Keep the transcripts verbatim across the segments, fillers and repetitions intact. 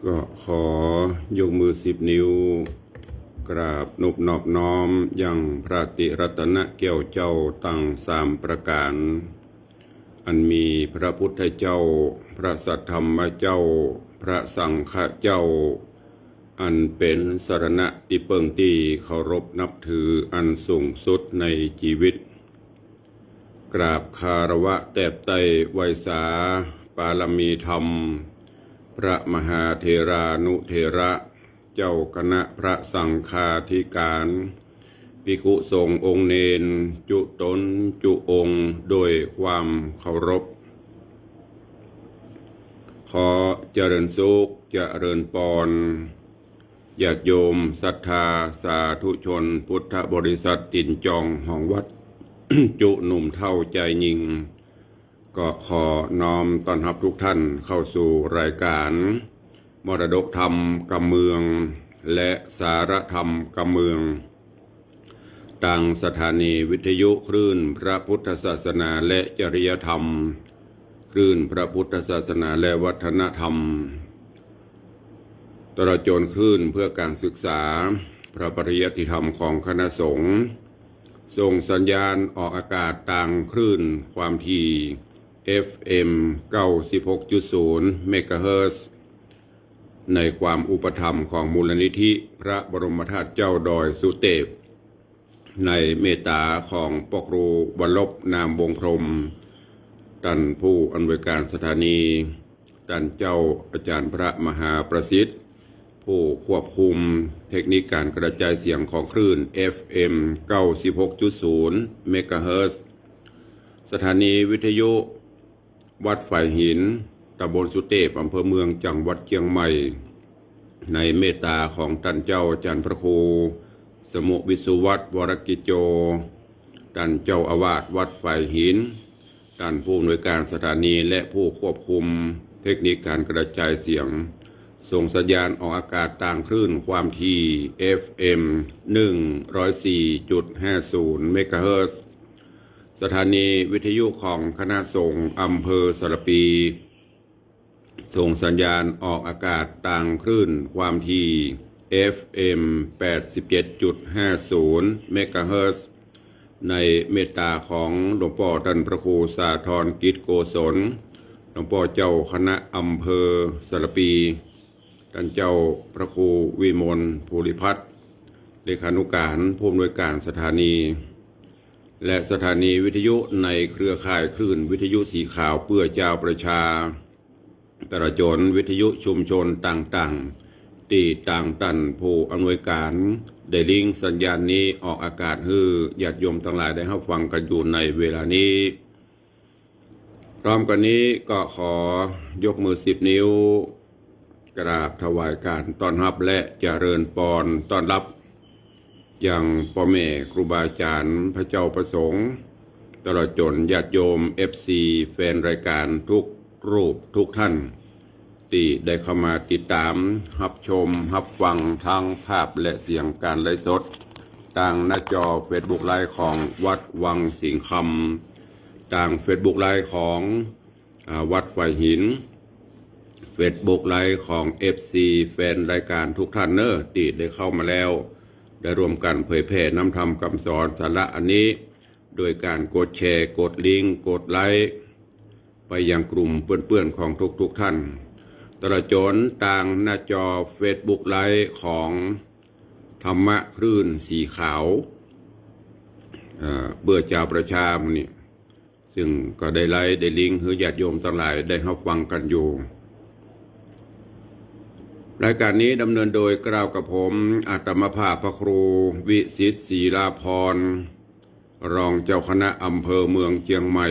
ก็ขอยกมือสิบนิ้ว กราบนบนอบน้อมยังพระติรัตนะแก้วเจ้าตังสามประก๋าน อันมีพระพุทธเจ้า พระสัทธรรมเจ้า พระสังฆเจ้า อันเป๋นสรณะตี้เปิ้งตี้เคารพนับถืออันสูงสุดในจีวิต กราบคารวะแตบไต้ไหว้สาปารมีธรรม พระมหาเถรานุเถระ เจ้าคณะพระสังฆาธิการ ภิกขุสงฆ์องค์เณร จุ๊ต๋นจุ๊องค์ โดยความเคารพ ขอเจริญสุข เจริญปอน ญาติโยมศรัทธาสาธุชนพุทธบริษัทตี๋นจองของวัด จุ๊หนุ่มเฒ่าจายญิง ก็ขอน้อมต้อนฮับทุกท่านเข้าสู่รายการมรดกธรรมกำเมือง และสาระธรรมกำเมือง ตางสถานีวิทยุคลื่นพระพุทธศาสนาและจริยธรรม คลื่นพระพุทธศาสนาและวัฒนธรรม ตลอดจ๋นคลื่นเพื่อการศึกษาพระปริยัติธรรมของคณะสงฆ์ ส่งสัญญาณออกอากาศตางคลื่นความถี่ เอฟเอ็ม เก้าสิบหกจุดศูนย์ เมกะเฮิรตซ์ ในความอุปถัมภ์ของมูลนิธิพระบรมธาตุเจ้าดอยสุเตป ในเมตตาของป้อครูวรรณรบ นามวงศ์พรหม ต้านผู้อำนวยการสถานี ต้านเจ้าอาจ๋ารย์พระมหาประสิทธิ์ ผู้ควบคุมเทคนิคการกระจายเสียงของคลื่น เอฟเอ็ม เก้าสิบหกจุดศูนย์ เมกะเฮิรตซ์ สถานีวิทยุ วัดฝายหิน ตำบลสุเตป อำเภอเมือง จังหวัดเจียงใหม่ ในเมตตาของต้านเจ้าอาจ๋ารย์พระครู สมุห์ วิศวัฒน์ วรกิจโจ ต้านเจ้าอาวาสวัดฝายหิน ต้านผู้อำนวยการสถานี และผู้ควบคุมเทคนิคการกระจายเสียง ส่งสัญญาณออกอากาศตางคลื่นความถี่ เอฟเอ็ม หนึ่งร้อยสี่จุดห้าศูนย์ เมกะเฮิรตซ์ สถานีวิทยุของคณะสงฆ์อำเภอสารภี ส่งสัญญาณออกอากาศตางคลื่นความถี่ เอฟเอ็ม แปดสิบเจ็ดจุดห้าศูนย์ เมกะเฮิรตซ์ ในเมตตาของหลวงป้อต้านพระครูสาธรกิจโกศล หลวงป้อเจ้าคณะอำเภอสารภี ต้านเจ้าพระครูวิมลภูริพัฒน์ เลขานุการผู้อำนวยการสถานี และสถานีวิทยุในเครือข่ายคลื่นวิทยุสีขาวเปื้อจาวประชา ตลอดจ๋นวิทยุชุมชนต่างๆ ตี้ตางต้านผู้อำนวยการได้ลิงก์สัญญาณนี้ออกอากาศหื้อญาติโยมตังหลายได้ฮับฟังกั๋นอยู่ในเวลานี้ พร้อมกั๋นนี้ก็ขอยกมือสิบนิ้ว กราบถวายการต้อนฮับและเจริญปอนต้อนฮับ ยังป้อแม่ครูบาอาจ๋ารย์ พระเจ้าพระสงฆ์ ตลอดจ๋นญาติโยม เอฟซี แฟนรายการทุกรูปทุกท่าน ตี้ได้เข้ามาติดต๋ามฮับชมฮับฟังตางภาพและเสียงการไลฟ์สด ตางหน้าจอเฟซบุ๊กไลฟ์ของวัดวังสิงห์คำ ตางเฟซบุ๊กไลฟ์ของ อ่า วัดฝายหิน เฟซบุ๊กไลฟ์ของ เอฟซี แฟนรายการทุกท่านเน่อ ตี้ได้เข้ามาแล้ว ได้ร่วมกั๋นเผยแผ่น้ำธรรมกำสอนสาระอันนี้ โดยการกดแชร์ กดลิงก์ กดไลก์ ไปยังกลุ่มเปื้อนๆ ของทุกๆ ท่าน ตลอดจ๋นตางหน้าจอเฟซบุ๊กไลฟ์ของธรรมะคลื่นสีขาว เอ่อ เปื้อจาวประชาหมู่นี้ ซึ่งก็ได้ไลฟ์ได้ลิงก์หื้อญาติโยมตังหลายได้ฮับฟังกั๋นอยู่ รายการนี้ดำเนินโดยเกล้ากับผม อาตมาภาพพระครูวิสิทธิ์ ศรีลาภรณ์ รองเจ้าคณะอำเภอเมืองเจียงใหม่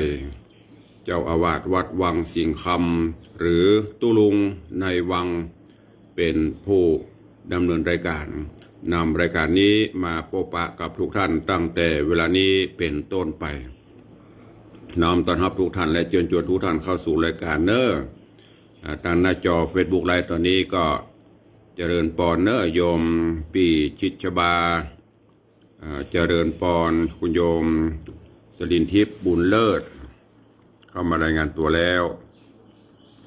เจ้าอาวาสวัดวังสิงห์คำ หรือตุ๊ลุงในวัง เป๋นผู้ดำเนินรายการ นำรายการนี้มาปะปะกับทุกท่านตั้งแต่เวลานี้เป๋นต้นไป น้อมต้อนฮับทุกท่านและเจิญจวนทุกท่านเข้าสู่รายการเน่อ อ่า ตางหน้าจอเฟซบุ๊กไลฟ์ต๋อนนี้ก็เจริญปอนเน่อ โยมปี้ชิดชบา อ่า เจริญปอน คุณโยมสลินทิพย์ บุญเลิศ เข้ามารายงานตั๋วแล้ว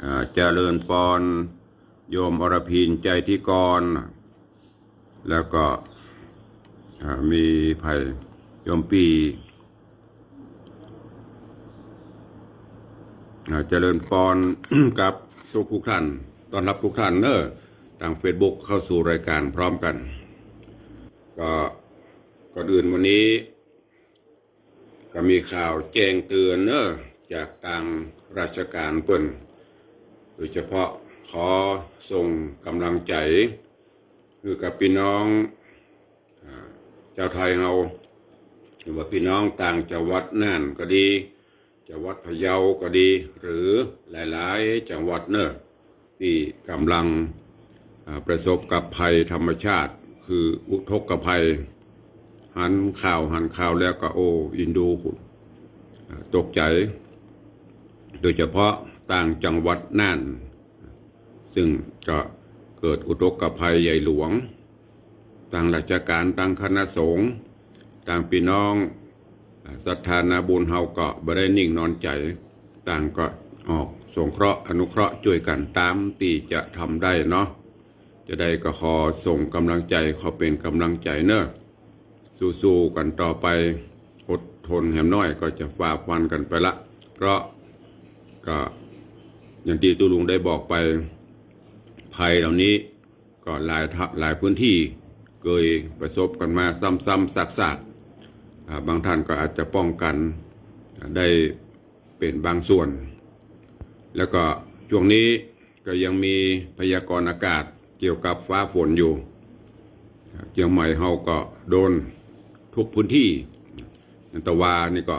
อ่า เจริญปอน โยมอรพิน ใจธิกร แล้วก็ อ่า มีใผ โยมปี้ อ่า เจริญปอน กับทุกๆ ท่าน ต้อนรับทุกท่านเนอะ ตางเฟซบุ๊กเข้าสู่รายการพร้อมกัน ก็ก่อนอื่นวันนี้ ก็มีข่าวแจ้งเตือนเนอะ จากตางราชก๋านเปิ้น โดยเฉพาะขอส่งก๋ำลังใจ๋ หื้อกับปี้น้อง อ่า จาวไทยเฮา หรือว่าปี้น้องตางจังหวัดน่านก็ดี จังหวัดพะเยาก็ดี หรือหลายๆ จังหวัดเนอะ ตี้ก่ำลัง อ่า ประสบกับภัยธรรมชาติ คืออุทกภัย หันข่าว หันข่าวแล้วก็ โอ้ อินดู อ่า ตกใจ๋ โดยเฉพาะตางจังหวัดน่าน ซึ่งก็เกิดอุทกภัยใหญ่หลวง ตางราชก๋าน ตางคณะสงฆ์ ตางปี้น้อง อ่า ศรัทธานาบุญเฮาก็บ่ได้นิ่งนอนใจ๋ ต่างก็ออกสงเคราะห์อนุเคราะห์จ้วยกั๋นต๋ามตี้จะทำได้เนาะ จะใดก็ขอส่งก๋ำลังใจ๋ ขอเป๋นก๋ำลังใจ๋เนอะ สู้ๆ กั๋นต่อไป อดทนแหมน้อยก็จะฝ่าฟันกั๋นไปละ เพราะก็อย่างตี้ตุ๊ลุงได้บอกไป ภัยเหล่านี้ ก็หลายทะ หลายพื้นตี้เกยประสบกั๋นมาซ้ำๆ ซากๆ อ่า บางท่านก็อาจจะป้องกั๋น อ่า ได้เป๋นบางส่วน แล้วก็ช่วงนี้ก็ยังมีพยากรณ์อากาศเกี่ยวกับฟ้าฝนอยู่ อ่า เจียงใหม่เฮาก็โดนทุกพื้นตี้ นันตะวานี่ก็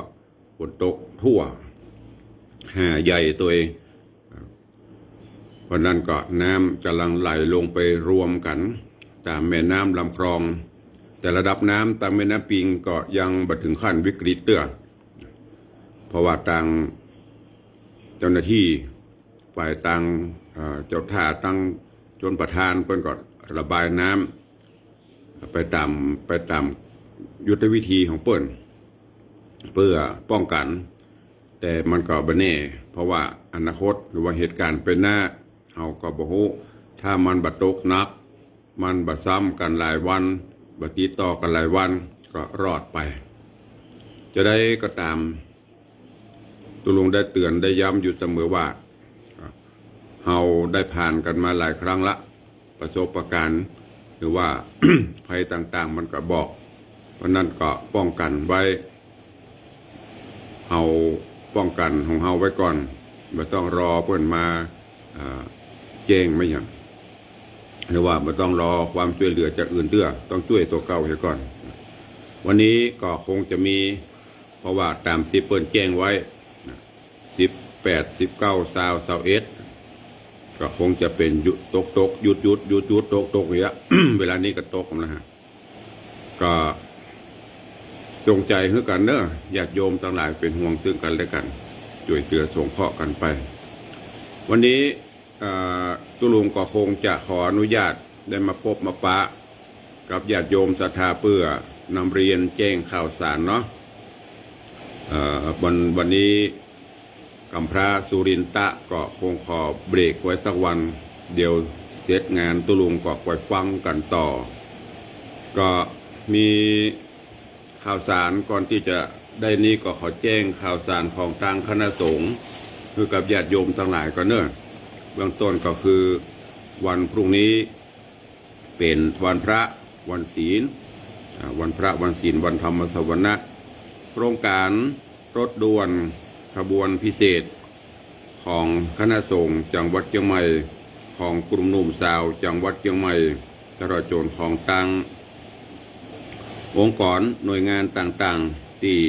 ฝนตกทั่ว หาดใหญ่ตวย เพราะนั้นก็น้ำจะหลั่งไหลลงไปรวมกั๋นต๋ามแม่น้ำลำคลอง แต่ระดับน้ำตางแม่น้ำปิงก็ยังบ่เถิงขั้นวิกฤตเตื้อ เพราะว่าตางเจ้าหน้าตี้ ฝ่ายตาง เอ่อ เจ้าท่า ตางชลประทาน เปิ้นก็ระบายน้ำไปต๋าม ไปต๋ามยุทธวิธีของเปิ้น เพื่อป้องกั๋น แต่มันก็บ่แน่ เพราะว่าอนาคตหรือว่าเหตุก๋ารณ์ไปหน้า เฮาก็บ่ฮู้ ถ้ามันบ่ตกหนัก มันบ่ซ้ำกั๋นหลายวัน บ่ติดต่อกั๋นหลายวัน ก็รอดไป จะใดก็ต๋าม ตุ๊ลุงได้เตือนได้ย้ำอยู่เสมอว่า เฮาได้ผ่านกั๋นมาหลายครั้งละ ประสบการณ์ หรือว่า ภัยต่างๆ มันก็บอก เพราะนั้นก็ป้องกั๋นไว้ เฮาป้องกั๋นของเฮาไว้ก่อน บ่ต้องรอเปิ้นมา อ่า แจ้งมาหยัง หรือว่าบ่ต้องรอความจ้วยเหลือจากอื่นเตื้อ ต้องจ้วยตั๋วเก่าเหียก่อน วันนี้ก็คงจะมี เพราะว่าต๋ามตี้เปิ้นแจ้งไว้นะ สิบแปด สิบเก้า ซาว ซาวเอ็ด ก็คงจะเป๋นหยุดตกๆ หยุดๆ หยุดๆ ตกๆ อย่างเงี้ย เวลานี้ก็ตกแล้วฮะ ก็ส่งใจ๋หื้อกั๋นเนอะ ญาติโยมตังหลาย เป๋นห่วงซึ่งกั๋นและกั๋น จ้วยเหลือสงเคราะห์กั๋นไป วันนี้ เอ่อ ตุ๊ลุงก็คงจะขออนุญาตได้มาปบมาปะกับญาติโยมศรัทธาเปื้อนำเรียนแจ้งข่าวสารเนาะ เอ่อ วัน วันนี้กำพร้าสุรินทะก็คงขอเบรกไว้สักวัน เดี๋ยวเสร็จงานตุ๊ลุงก็ไปฟังกั๋นต่อ ก็มี ข่าวสารก่อนตี้จะได้นี้ก็ขอแจ้งข่าวสารของตางคณะสงฆ์หื้อกับญาติโยมตังหลายก่อนเนอะ เบื้องต้นก็คือวันพรุ่งนี้เป๋นวันพระวันศีล อ่า วันพระวันศีล วันธรรมสวนะ โครงก๋านรถด่วนขบวนพิเศษ ของคณะสงฆ์จังหวัดเจียงใหม่ ของกลุ่มหนุ่มสาวจังหวัดเจียงใหม่ ตลอดจ๋นของตางองค์กรหน่วยงานต่างๆ ตี้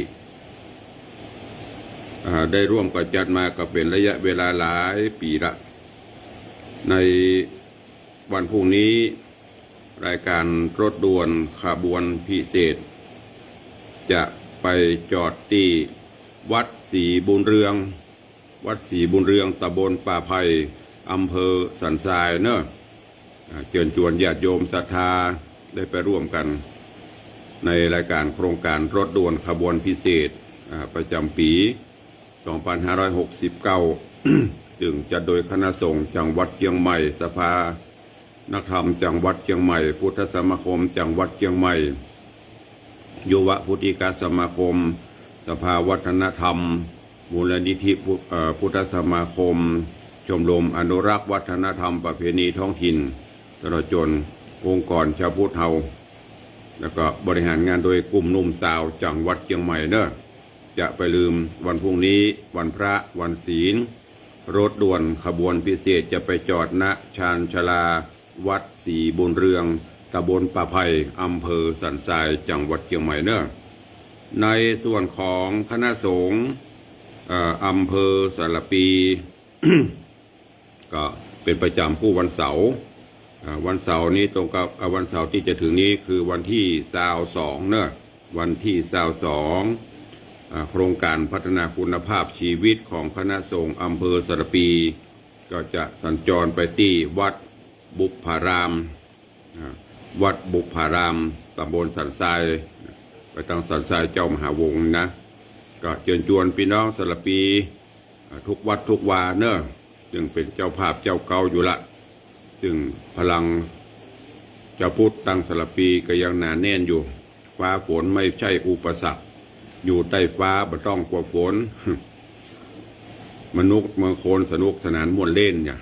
อ่า ได้ร่วมกั๋นจัดมาก็เป๋นระยะเวลาหลายปี๋ละ ในวันพรุ่งนี้ รายก๋านรถด่วนขบวนพิเศษ จะไปจอดตี้วัดศรีบุญเรือง วัดศรีบุญเรือง ตำบลป่าไผ่ อำเภอสันทรายเนอะ อ่า เจิญจวนญาติโยมศรัทธาได้ไปร่วมกั๋น ในรายก๋านโครงก๋านรถด่วนขบวนพิเศษ อ่า ประจ๋ำปี๋ สองปันห้าร้อยหกสิบเก้า ซึ่งจัดโดยคณะสงฆ์จังหวัดเจียงใหม่ สภานักธรรมจังหวัดเจียงใหม่ พุทธสมาคมจังหวัดเจียงใหม่ ยุวพุทธิกสมาคม สภาวัฒนธรรม มูลนิธิพุ- เอ่อ พุทธสมาคม ชมรมอนุรักษ์วัฒนธรรมประเพณีท้องถิ่น ตลอดจนองค์กรชาวพุทธเฮา แล้วก็บริหารงานโดยกลุ่มหนุ่มสาวจังหวัดเจียงใหม่เนอะ จะไปลืม วันพรุ่งนี้วันพระวันศีล รถด่วนขบวนพิเศษจะไปจอด ณ ชานชาลาวัดศรีบุญเรือง ตำบลป่าไผ่ อำเภอสันทราย จังหวัดเจียงใหม่เนอะ ในส่วนของคณะสงฆ์ เอ่อ อำเภอสารภี ก็เป็นประจำกู้วันเสาร์ อ่า วันเสาร์นี้ตรงกับ อ่า วันเสาร์ที่จะถึงนี้คือวันที่ซาวสองเนอะ วันที่ซาวสอง อ่า โครงการพัฒนาคุณภาพชีวิตของคณะสงฆ์อำเภอสารภี ก็จะสัญจรไปตี้วัดบุพพาราม อ่า วัดบุพพาราม ตำบลสันทราย ไปตางสันทรายเจ้ามหาวงศ์นะ ก็เจิญจวนปี้น้องสารภี อ่า ทุกวัดทุกวาเนอะ ซึ่งเป๋นเจ้าภาพเจ้าเก่าอยู่ละ ซึ่งพลังชาวพุทธตางสารภีก็ยังหนาแน่นอยู่ ฟ้าฝนไม่ใจ้อุปสรรค อยู่ใต้ฟ้าบ่ต้องกั๋วฝน มนุษย์เมืองคนสนุกสนานม่วนเล่นเนี่ย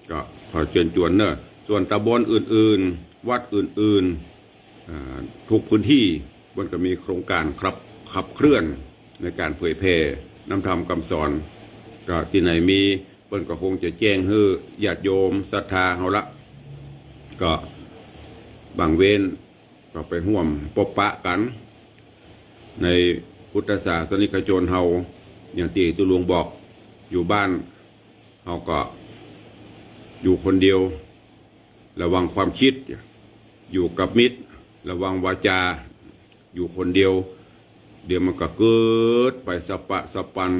ก็ขอเจิญจวนเนอะ ส่วนตำบลอื่นๆ วัดอื่นๆ อ่า ทุกพื้นที่เปิ้นก็มีโครงการขับ- ขับเคลื่อนในการเผยแผ่นำธรรมกำสอน ก็ตี้ไหนมีเปิ้นก็คงจะแจ้งหื้อญาติโยมศรัทธาเฮาละ ก็บ่างเว้นก็ไปฮ่วมปบปะกั๋น ในพุทธศาสนิกชนเฮา อย่างตี้ตุ๊ลุงบอก อยู่บ้านเฮาก็อยู่คนเดียว ระวังความกึ๊ด อยู่กับมิตร ระวังวาจา อยู่คนเดียว เดี๋ยวมันก็เกิดไปสะปะสะปัน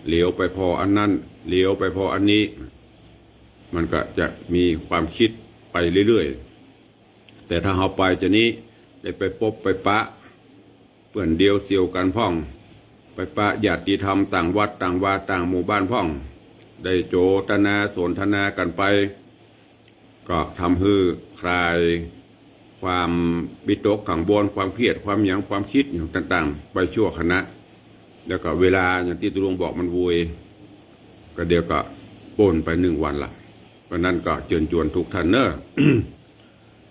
เหลียวไปผ่ออันนั้น เหลียวไปผ่ออันนี้ มันก็จะมีความกึ๊ดไปเรื่อยๆ แต่ถ้าเฮาไปจานี้ ได้ไปปบไปปะ เปื้อนเดียวเสี่ยวกั๋นพ่อง ไปปะญาติธรรมต่างวัดต่างวาต่างหมู่บ้านพ่อง ได้โจตนาสนทนากั๋นไป ก็ทำหื้อคลายความวิตกกังวล ความเครียด ความหยัง ความกึ๊ดหยังต่างๆ ไปชั่วขณะ แล้วก็เวลาอย่างตี้ตุ๊ลุงบอกมันโวย ก็เดี๋ยวก็ป๊นไปหนึ่งวันละ เพราะนั้นก็เจิญจวนทุกท่านเนอะ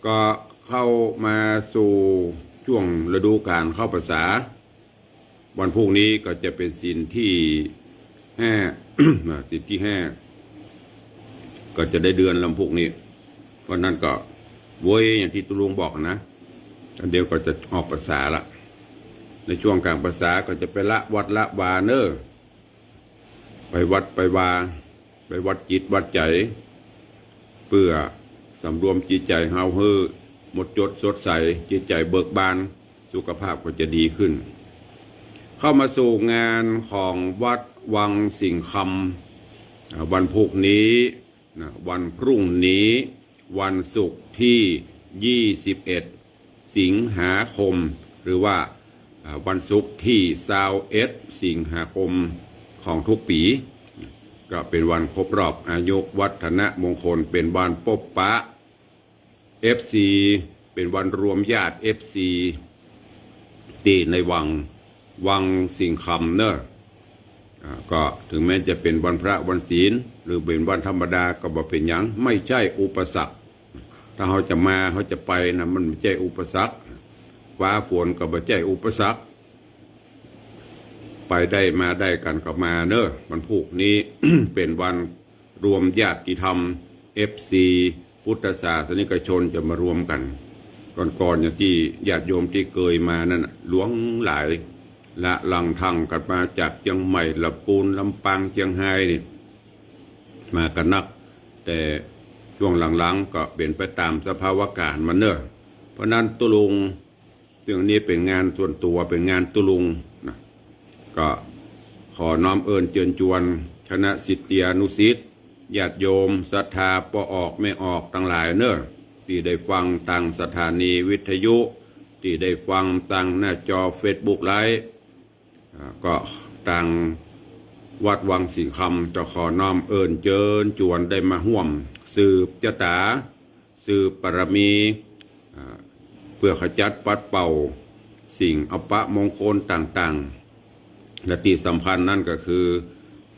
ก็เข้ามาสู่ช่วงฤดูกาลเข้าพรรษา วันพรุ่งนี้ก็จะเป๋นศีลที่ห้า อ่า ศีลที่ห้า ก็จะได้เดือนละพรุ่งนี้ เพราะนั้นก็โวยอย่างตี้ตุ๊ลุงบอกนะ อันเดียวก็จะออกพรรษาละ ในช่วงกลางพรรษาก็จะไปละวัดละวาเนอะ ไปวัดไปวา ไปวัดจิตวัดใจ๋ เปื้อสำรวมจิตใจ๋เฮาหื้อหมดจดสดใส จิตใจ๋เบิกบาน สุขภาพก็จะดีขึ้น เข้ามาสู่งานของวัดวังสิงห์คำ อ่า วันพรุ่งนี้นะ วันพรุ่งนี้ วันศุกร์ที่ยี่สิบเอ็ด สิงหาคม หรือว่า อ่า วันศุกร์ที่ซาวเอ็ด สิงหาคมของทุกปี๋ ก็เป๋นวันครบรอบอายุวัฒนมงคล เป๋นวันปบปะ เอฟซี เป๋นวันรวมญาติ เอฟซี ตี้ในวัง วังสิงห์คำเนอะ อ่า ก็ถึงแม้จะเป๋นวันพระวันศีล หรือเป๋นวันธรรมดาก็บ่เป๋นหยัง ไม่ใจ้อุปสรรค ถ้าเฮาจะมาเฮาจะไปนะ มันบ่ใจ้อุปสรรค ฟ้าฝนก็บ่ใจ้อุปสรรค ไปได้มาได้กั๋นก็มาเนอะ วันพรุ่งนี้ เป๋นวันรวมญาติธรรม เอฟซี พุทธศาสนิกชนจะมารวมกั๋น ก่อนๆ อย่างตี้ญาติโยมตี้เกยมานั่นน่ะ หลวงหลาย ละลังทั่งกั๋นมาจากเจียงใหม่ ลำปูน ลำปาง เจียงฮายนี่ มากั๋นนัก แต่ช่วงหลังๆ ก็เป๋นไปต๋ามสภาวะก๋ารณ์มันเนอะ เพราะนั้นตุ๊ลุง ซึ่งอันนี้เป๋นงานส่วนตั๋ว เป๋นงานตุ๊ลุงนะ ก็ขอน้อมเอิญเจิญจวนคณะศิษยานุศิษย์ ญาติโยมศรัทธาป้อออกแม่ออกตังหลายเนอะ ตี้ได้ฟังตางสถานีวิทยุ ตี้ได้ฟังตางหน้าจอเฟซบุ๊กไลฟ์ อ่า ก็ตาง วัดวังสิงห์คำจะขอน้อมเอิ้นเจิญจวนได้มาฮ่วมสืบจะต๋า สืบปารมี อ่า เปื้อขจัดปัดเป่าสิ่งอัปมงคลต่างๆ และตี้สำคัญนั้นก็คือ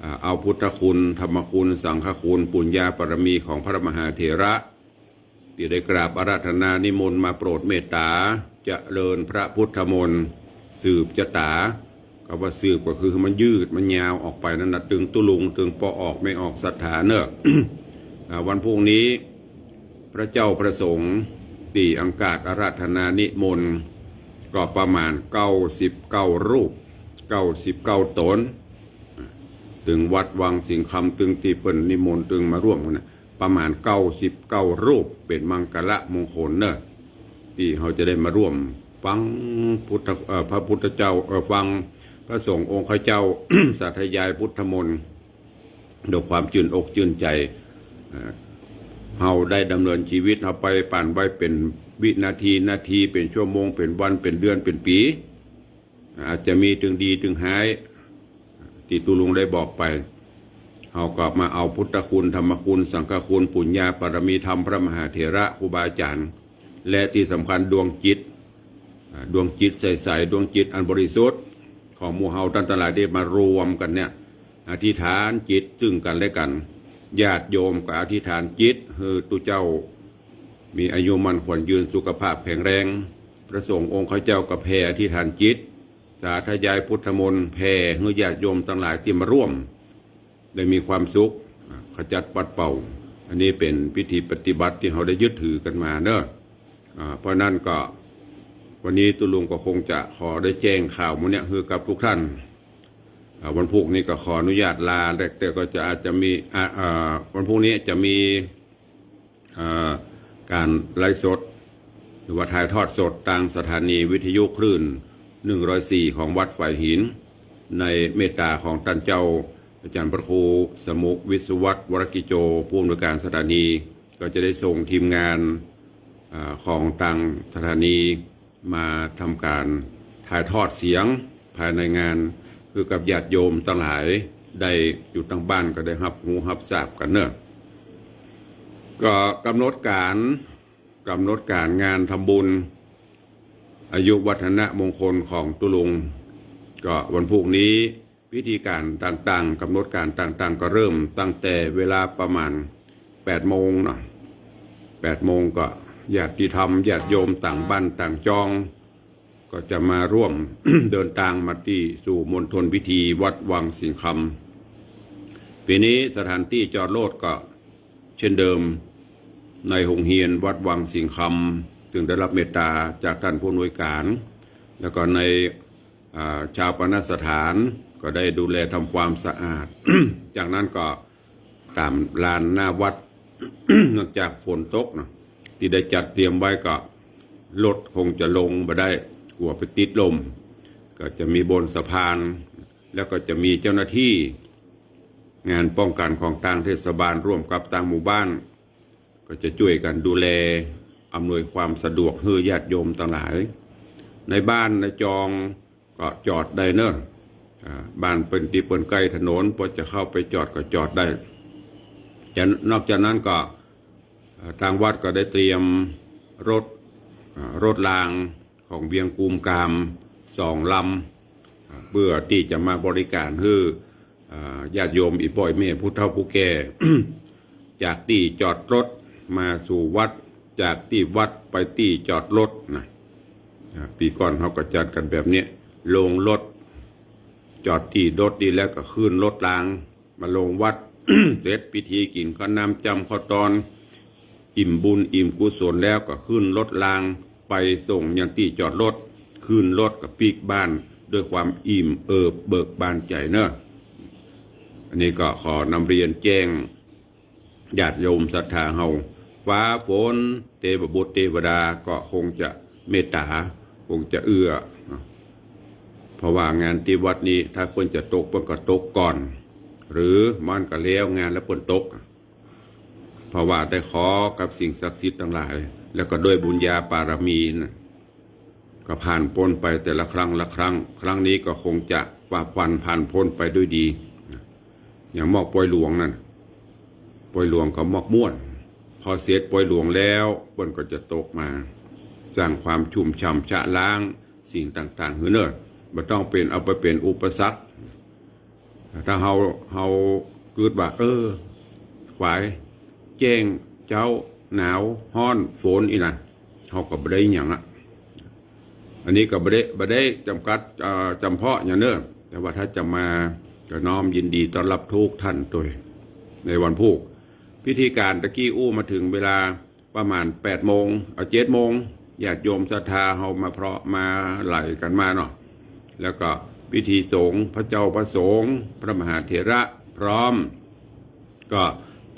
อ่า เอาพุทธคุณ ธรรมคุณ สังฆคุณ ปุญญาปารมีของพระมหาเถระ ตี้ได้กราบอาราธนานิมนต์มาโปรดเมตต๋า เจริญพระพุทธมนต์ สืบจะต๋า กำว่าสืบก็คือหื้อมันยืดมันยาวออกไปนั้นนะ ตึงตุ๊ลุง ตึงป้อออกแม่ออกศรัทธาเน่อ อ่า วันพรุ่งนี้ พระเจ้าพระสงฆ์ตี้อังคาดอาราธนานิมนต์ ก็ประมาณเก้าสิบเก้ารูป เก้าสิบเก้าต๋น ตึงวัดวังสิงห์คำ ตึงตี้เปิ้นนิมนต์ ตึงมาร่วมกั๋นนะ ประมาณเก้าสิบเก้ารูป เป๋นมังคละมงคลเน่อ ตี้เฮาจะได้มาร่วมฟังพุทธ เอ่อ พระพุทธเจ้า เอ่อ ฟังพระสงฆ์องค์ข้าเจ้า สาธยายพุทธมนต์ ด้วยความจื้นอกจื้นใจ๋ เอ่อ เฮาได้ดำเนินชีวิตเฮาไป ผ่านไปเป๋นวินาที นาที เป๋นชั่วโมง เป๋นวัน เป๋นเดือน เป๋นปี๋ อาจจะมีตึงดีตึงฮ้าย ตี้ตุ๊ลุงได้บอกไป เฮาก็มาเอาพุทธคุณ ธรรมคุณ สังฆคุณ ปุญญาปารมีธรรมพระมหาเถระครูบาอาจ๋ารย์ และตี้สำคัญดวงจิต อ่า ดวงจิตใสๆ ดวงจิตอันบริสุทธิ์ของหมู่เฮาต้านตังหลายตี้มารวมกั๋นเนี่ย อธิษฐานจิตซึ่งกั๋นและกั๋น ญาติโยมก็อธิษฐานจิตหื้อตุ๊เจ้ามีอายุมั่นขวัญยืน สุขภาพแข็งแรง พระสงฆ์องค์ข้าเจ้าก็แผ่อธิษฐานจิต สาธยายพุทธมนต์ แผ่หื้อญาติโยมตังหลายตี้มาร่วม ได้มีความสุข อ่า ขจัดปัดเป่า อันนี้เป๋นพิธีปฏิบัติตี้เฮาได้ยึดถือกั๋นมาเน่อ อ่า เพราะนั้นก็วันนี้ตุ๊ลุงก็คงจะขอได้แจ้งข่าวหมู่เนี่ยหื้อกับทุกท่าน อ่า วันพุธนี้ก็ขออนุญาตลา แต่ แต่ก็จะอาจจะมี อ่า อ่า วันพุธนี้จะมี เอ่อ ก๋านไลฟ์สด หรือว่าถ่ายทอดสดตางสถานีวิทยุคลื่นหนึ่งร้อยสี่ของวัดฝายหิน ในเมตต๋าของต้านเจ้าอาจ๋ารย์พระครูสมุห์ วิศวัฒน์ วรกิจโจ ผู้อำนวยก๋านสถานี ก็จะได้ส่งทีมงาน อ่า ของตางสถานี มาทำก๋านถ่ายทอดเสียงภายในงาน หื้อกับญาติโยมตังหลายได้อยู่ตางบ้านก็ได้ฮับฮู้ฮับทราบกั๋นเน่อ ก็กำหนดก๋าน กำหนดก๋านงานทำบุญอายุวัฒนมงคลของตุ๊ลุง ก็วันพุธนี้ พิธีก๋านต่างๆ กำหนดก๋านต่างๆ ก็เริ่มตั้งแต่เวลาประมาณแปดโมงเนาะ แปดโมงก็ญาติธรรม ญาติโยมต่างบ้านต่างจอง ก็จะมาร่วม เดินตางมาตี้สู่มณฑลพิธีวัดวังสิงห์คำ ปี๋นี้สถานตี้จอดรถก็เช่นเดิม ในโฮงเฮียนวัดวังสิงห์คำ ซึ่งได้ฮับเมตต๋าจากต้านผู้อำนวยก๋าน แล้วก็ใน อ่า ฌาปนสถานก็ได้ดูแลทำความสะอาด จากนั้นก็ต๋ามลานหน้าวัด เนื่องจากฝนตกเนาะ ตี้ได้จัดเตรียมไว้ก็รถคงจะลงบ่ได้ กั๋วไปติดล่ม ก็จะมีบนสะพาน แล้วก็จะมีเจ้าหน้าตี้งานป้องกั๋นของตางเทศบาลร่วมกับตางหมู่บ้าน ก็จะจ้วยกั๋นดูแลอำนวยความสะดวกหื้อญาติโยมตังหลาย ในบ้านในจองก็จอดได้เน่อ อ่า บ้านเปิ้นตี้เปิ้นใก้ถนน พอจะเข้าไปจอดก็จอดได้ จะ นอกจากนั้นก็ อ่า ตางวัดก็ได้เตรียมรถ อ่า รถรางของเวียงกุมกามสองลำ อ่า เปื้อตี้จะมาบริก๋านหื้อ อ่า ญาติโยมอี่ป้ออี่แม่ผู้เฒ่าผู้แก่ จากตี้จอดรถมาสู่วัด จากตี้วัดไปตี้จอดรถนะ อ่า ปี๋ก่อนเฮาก็จัดกั๋นแบบนี้ ลงรถ จอดตี้รถนี่แล้วก็ขึ้นรถราง มาลงวัด เสร็จพิธีกิ๋นข้าวน้ำจ้ำข้าวตอน อิ่มบุญอิ่มกุศลแล้วก็ขึ้นรถรางไปส่งยังตี้จอดรถ ขึ้นรถก็ปิ๊กบ้านด้วยความอิ่มเอิบเบิกบานใจ๋เน่อ อันนี้ก็ขอนำเรียนแจ้งญาติโยมศรัทธาเฮา ฟ้าฝนเตวบุตรเตวดาก็คงจะเมตต๋า คงจะเอื้อ เพราะว่างานตี้วัดนี้ถ้าเปิ้นจะตกเปิ้นก็ตกก่อน หรือมันก็แล้วงานแล้วเปิ้นตก เพราะว่าได้ขอกับสิ่งศักดิ์สิทธิ์ตังหลาย แล้วก็ด้วยบุญญาปารมีนะ ก็ผ่านป๊นไปแต่ละครั้งละครั้ง ครั้งนี้ก็คงจะฝ่าฟันผ่านป๊นไปด้วยดีนะ อย่างหมอกปอยหลวงนั่น ปอยหลวงก็หมอกม่วน พอเสร็จปอยหลวงแล้ว เปิ้นก็จะตกมา สร้างความชุ่มฉ่ำชะล้างสิ่งต่างๆ หื้อเน่อ บ่ต้องเป๋น เอาไปเป๋นอุปสรรค ถ้าเฮา เฮากึ๊ดว่า เออ ขวาย แจ้ง เจ๊า หนาว ฮ้อน ฝน อี้นะ เฮาก็บ่ได้หยังอะ อันนี้ก็บ่ได้ บ่ได้จ๋ำกัด เอ่อ จ๋ำเพาะหยังเน่อ แต่ว่าถ้าจะมาก็น้อมยินดีต้อนฮับกู้ต้านตวย ในวันพูก พิธีก๋านตะกี้อู้มาเถิงเวลาประมาณแปดโมง เอา เจ็ดโมง ญาติโยมศรัทธาเฮามาเพราะมาไหลกั๋นมาเนาะ แล้วก็พิธีสงฆ์ พระเจ้าพระสงฆ์ พระมหาเถระพร้อม ก็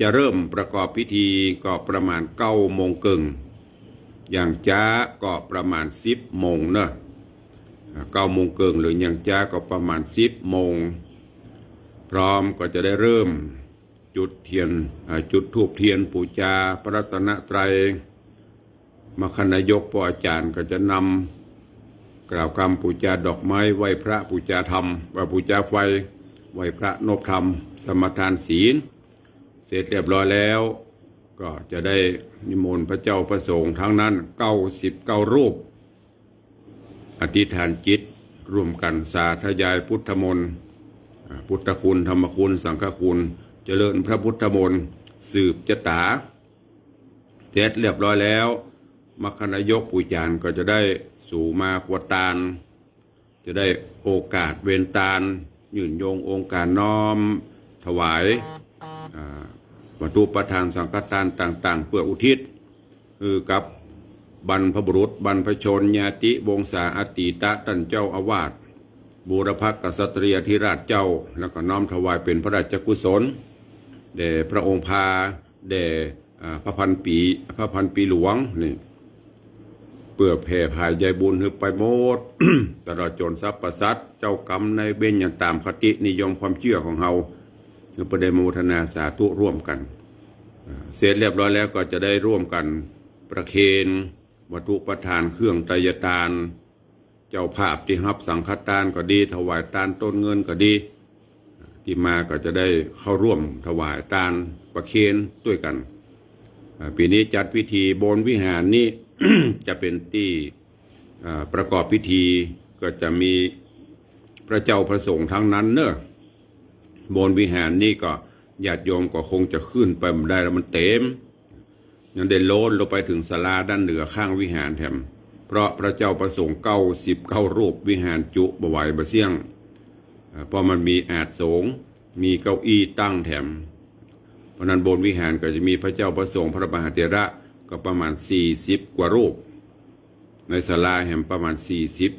จะเริ่มประกอบพิธีก็ประมาณเก้าโมงเกิ่ง อย่างจ๊าก็ประมาณสิบโมงเนาะ อ่า เก้าโมงเกิ่ง หรืออย่างจ๊าก็ประมาณสิบโมง พร้อมก็จะได้เริ่มจุดเตียน อ่า จุดธูปเตียนปู๋จาพระรัตนตรัย มคคนายกป้ออาจ๋ารย์ก็จะนำกล่าวกำปู๋จาดอกไม้ ไหว้พระปู๋จาธรรม ไหว้ปู๋จาไฟ ไหว้พระนบธรรม สมาทานศีล เสร็จเรียบร้อยแล้ว ก็จะได้นิมนต์พระเจ้าพระสงฆ์ตังนั้นเก้าสิบเก้ารูป อธิษฐานจิตร่วมกั๋นสาธยายพุทธมนต์ อ่า พุทธคุณ ธรรมคุณ สังฆคุณ เจริญพระพุทธมนต์ สืบจะต๋า เสร็จเรียบร้อยแล้ว มคคนายกปู๋อาจ๋ารย์ก็จะได้สูมาครัวตาน จะได้โอกาสเวนตาน ยื่นโยงองค์การน้อมถวาย อ่า วัตถุประทานสังฆทานต่างๆ เปื้ออุทิศหื้อกับบรรพบุรุษ บรรพชน ญาติวงศาอาตีตะ ต้านเจ้าอาวาส บูรพกษัตริยาธิราชเจ้า แล้วก็น้อมถวายเป๋นพระราชกุศล แด่พระองค์พา แด่ อ่า พระพันปี พระพันปีหลวงนี่ เปื้อแผ่ผายใยบุญหื้อไปหมด ตลอดจ๋นสรรพสัตว์ เจ้ากรรมนายเวร อย่างต๋ามคตินิยมความเจื้อของเฮา หื้อไปได้โมทนาสาธุร่วมกั๋น อ่า เสร็จเรียบร้อยแล้วก็จะได้ร่วมกั๋นประเคนวัตถุประทานเครื่องไตรยตาน เจ้าภาพตี้ฮับสังฆตานก็ดี ถวายตานต้นเงินก็ดี ตี้มาก็จะได้เข้าร่วมถวายตานประเคนตวยกั๋น อ่า ปี๋นี้จัดพิธีบนวิหารนี้ จะเป๋นตี้ อ่า ประกอบพิธี ก็จะมีพระเจ้าพระสงฆ์ตังนั้นเนาะ บนวิหารนี้ก็ญาติโยมก็คงจะขึ้นไปบ่ได้แล้ว มันเต๋ม ยังได้โล้นลงไปเถิงศาลาด้านเหนือข้างวิหารแถม เพราะพระเจ้าพระสงฆ์เก้าสิบเก้ารูป วิหารจุบ่ไหวบ่เสี้ยง อ่า เพราะมันมีอาสน์สงฆ์ มีเก้าอี้ตั้งแถม เพราะนั้นบนวิหารก็จะมีพระเจ้าพระสงฆ์ พระมหาเถระก็ประมาณสี่สิบกว่ารูป ในศาลาแหมประมาณสี่สิบ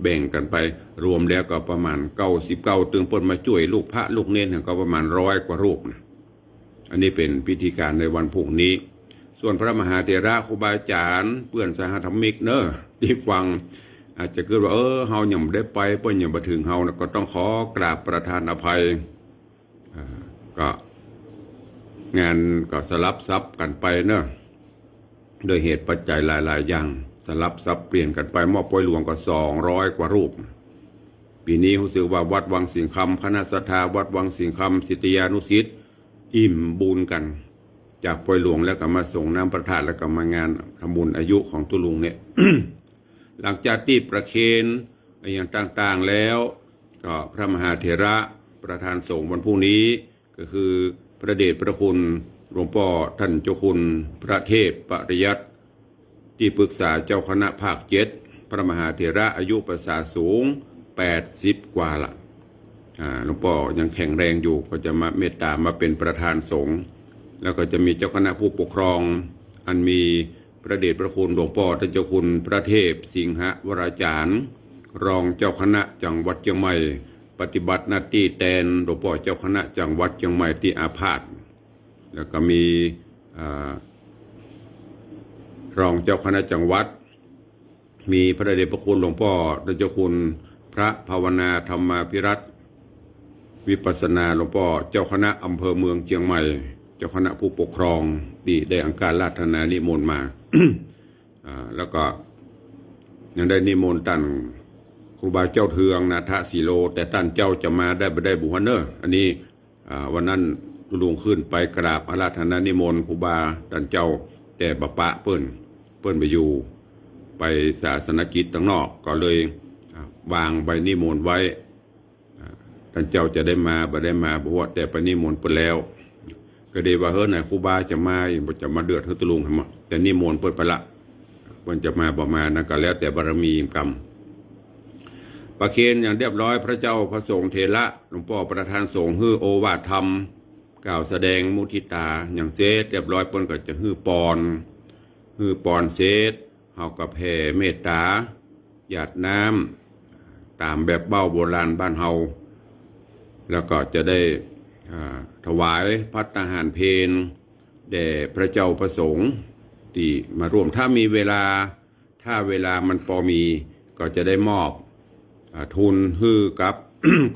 แบ่งกั๋นไป รวมแล้วก็ประมาณเก้าสิบเก้า ตึงเปิ้นมาจ้วยลูกพระลูกเณรก็ประมาณร้อยกว่ารูปนะ อันนี้เป๋นพิธีก๋านในวันพูกนี้ ส่วนพระมหาเถระครูบาอาจ๋ารย์ เปื้อนสหธรรมิกเนาะ ตี้ฟัง อาจจะกึ๊ดว่า เออ เฮายังบ่ได้ไป เปิ้นยังบ่เถิงเฮานะ ก็ต้องขอกราบประทานอภัย อ่า ก็งานก็สลับสับกั๋นไปเนาะ โดยเหตุปัจจัยหลายๆ อย่าง สลับสับเปลี่ยนกั๋นไป หมอกปอยหลวงก็สองร้อยกว่ารูป ปี๋นี้ฮู้สึกว่าวัดวังสิงห์คำ คณะศรัทธาวัดวังสิงห์คำ ศิษยานุศิษย์ อิ่มบุญกั๋น จากปอยหลวงแล้วก็มาสรงน้ำพระธาตุ แล้วก็มางานทำบุญอายุของตุ๊ลุงเนี่ย หลังจากตี้ประเคนอย่างต่างๆ แล้ว ก็พระมหาเถระประธานสงฆ์วันพูกนี้ ก็คือพระเดชพระคุณหลวงป้อต้านเจ้าคุณพระเทพปริยัติ ตี้ปรึกษาเจ้าคณะภาคเจ็ด พระมหาเถระอายุพรรษาสูงแปดสิบกว่าละ อ่า หลวงป้อยังแข็งแรงอยู่ ก็จะมาเมตต๋ามาเป๋นประธานสงฆ์ แล้วก็จะมีเจ้าคณะผู้ปกครอง อันมีพระเดชพระคุณหลวงป้อต้านเจ้าคุณพระเทพสิงหวราจารย์ รองเจ้าคณะจังหวัดเจียงใหม่ ปฏิบัติหน้าตี้แตนหลวงป้อเจ้าคณะจังหวัดเจียงใหม่ตี้อาพาธ แล้วก็มี อ่า รองเจ้าคณะจังหวัด มีพระเดชพระคุณหลวงป้อต้านเจ้าคุณพระภาวนาธรรมาภิรัตน์ วิปัสสนาหลวงป้อเจ้าคณะอำเภอเมืองเจียงใหม่ เจ้าคณะผู้ปกครองตี้ได้อังคาราธนานิมนต์มา อ่า แล้วก็ยังได้นิมนต์ต้านครูบาเจ้าเทืองนาถสีโล แต่ต้านเจ้าจะมาได้บ่ได้บ่ฮู้เนาะ อันนี้ อ่า วันนั้นตุ๊ลุงขึ้นไปกราบอาราธนานิมนต์ครูบาต้านเจ้า แต่บ่ปะเปิ้น เปิ้นไปอยู่ ไปศาสนกิจตางนอก ก็เลย อ่า วางใบนิมนต์ไว้ อ่า ต้านเจ้าจะได้มาบ่ได้มาบ่ฮู้ แต่ไปนิมนต์เปิ้นแล้ว ก็เลยว่า เฮ้อ ไหนครูบาจะมา บ่จะมาเดือดหื้อตุ๊ลุงหยังบ่ แต่นิมนต์เปิ้นไปละ เปิ้นจะมาบ่มานั้นก็แล้วแต่บารมีกรรม ประเคนอย่างเรียบร้อย พระเจ้าพระสงฆ์เถระ หลวงป้อประธานสงฆ์หื้อโอวาทธรรม กล่าวแสดงมุทิตาอย่างเสร็จเรียบร้อย เปิ้นก็จะหื้อปอน หื้อปอนเสร็จ เฮาก็แผ่เมตตา หยาดน้ำ ต๋ามแบบเบ้าโบราณบ้านเฮา แล้วก็จะได้ อ่า ถวายภัตตาหารเพลแด่พระเจ้าพระสงฆ์ตี้มาร่วม ถ้ามีเวลา ถ้าเวลามันปอมี ก็จะได้มอบ อ่า ทุนหื้อกับ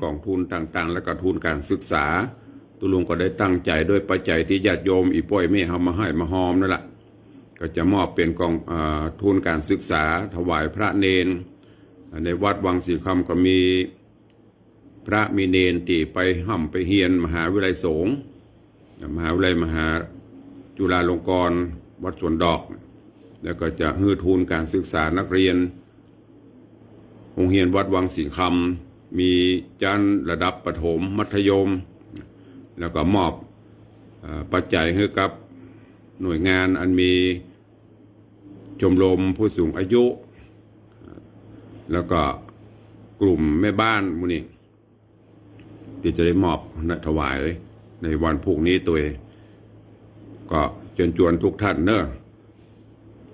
ก๋องทุนต่างๆ แล้วก็ทุนก๋านศึกษา ตุ๊ลุงก็ได้ตั้งใจ๋ด้วยปัจจัยตี้ญาติโยมอี่ป้ออี่เม่เฮามาฮ่อยมาฮอมนั่นละ ก็จะมอบเป๋นก๋อง อ่า ทุนก๋านศึกษา ถวายพระเณร ในวัดวังสิงห์คำก็มีพระมีเณรตี้ไปฮ่ำไปเฮียนมหาวิทยาลัยสงฆ์ มหาวิทยาลัยมหาจุฬาลงกรณ์ วัดสวนดอก แล้วก็จะหื้อทุนก๋านศึกษานักเรียน โฮงเฮียนวัดวังสิงห์คำ มีจั้นระดับประถม มัธยม แล้วก็มอบ เอ่อ ปัจจัยหื้อกับหน่วยงานอันมีชมรมผู้สูงอายุ แล้วก็กลุ่มแม่บ้านหมู่นี้ ตี้จะได้มอบนะ ถวายในวันพรุ่งนี้ตวย ก็เจิญจวนทุกท่านเนอะ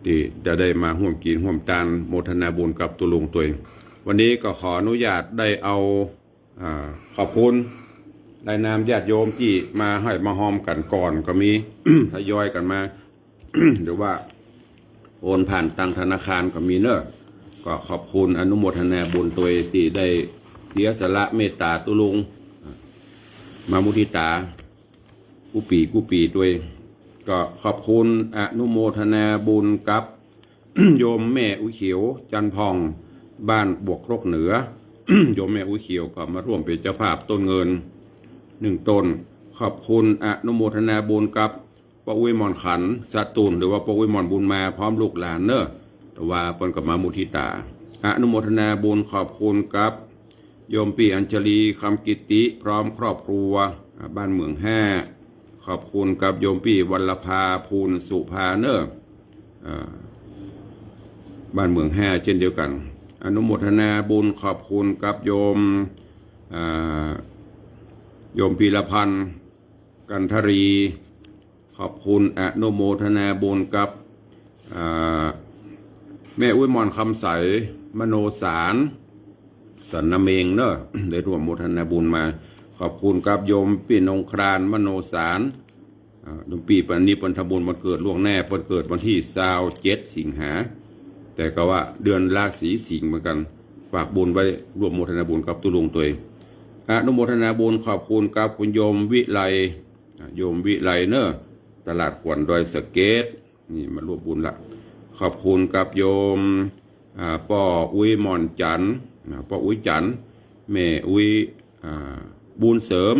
ตี้จะได้มาฮ่วมกิ๋นฮ่วมตานโมทนาบุญกับตุ๊ลุงตวย วันนี้ก็ขออนุญาตได้เอา อ่า ขอบคุณรายนามญาติโยมตี้มาฮ่อยมาฮอมกั๋นก่อนก็มี ทยอยกั๋นมา หรือว่าโอนผ่านตางธนาคารก็มีเนอะ ก็ขอบคุณอนุโมทนาบุญตวยตี้ได้เสียสละเมตตาตุ๊ลุง มามุทิตากู้ปี๋กู้ปี๋ตวย ก็ขอบคุณอนุโมทนาบุญกับ โยมแม่อุ๊ยเขียว จันทร์ผ่อง บ้านบวกครกเหนือ โยมแม่อุ๊ยเขียวก็มาร่วมเป๋นเจ้าภาพต้นเงินหนึ่งต้น ขอบคุณอนุโมทนาบุญกับป้ออุ๊ยหม่อนขัน สตูล หรือว่าป้ออุ๊ยหม่อนบุญมาพร้อมลูกหลานเนอะ แต่ว่าเปิ้นก็มามุทิตา อนุโมทนาบุญขอบคุณกับ โยมปี้อัญชลี คำกิตติ พร้อมครอบครัว อ่า บ้านเหมืองห้า ขอบคุณกับโยมปี้วัลลภา ภูลสุภาเนอะ อ่า บ้านเหมืองห้าเช่นเดียวกั๋น อนุโมทนาบุญขอบคุณกับโยม อ่า โยมพีรพันธ์ กันทรี ขอบคุณอนุโมทนาบุญกับ อ่า แม่อุ๊ยหม่อนคำใส มโนสาร สันนาเมงเนอะ ได้ร่วมโมทนาบุญมา ขอบคุณกับโยมปี้นงคราน มโนสาร อ่า โยมปี้ปันนี้เปิ้นทำบุญวันเกิดล่วงหน้า เปิ้นเกิดวันตี้ซาวเจ็ดสิงหา แต่ก็ว่าเดือนราศีสิงห์เหมือนกั๋น ฝากบุญไว้ร่วมโมทนาบุญกับตุ๊ลุงตวย อนุโมทนาบุญขอบคุณกับคุณโยมวิไล อ่า โยมวิไลเนอะ ตลาดขวัญดอยสะเก็ด นี่มาร่วมบุญละ ขอบคุณกับโยม อ่า ป้ออุ๊ยหม่อนจันทร์ อ่า ป้ออุ๊ยจันทร์ แม่อุ๊ย อ่า บุญเสริม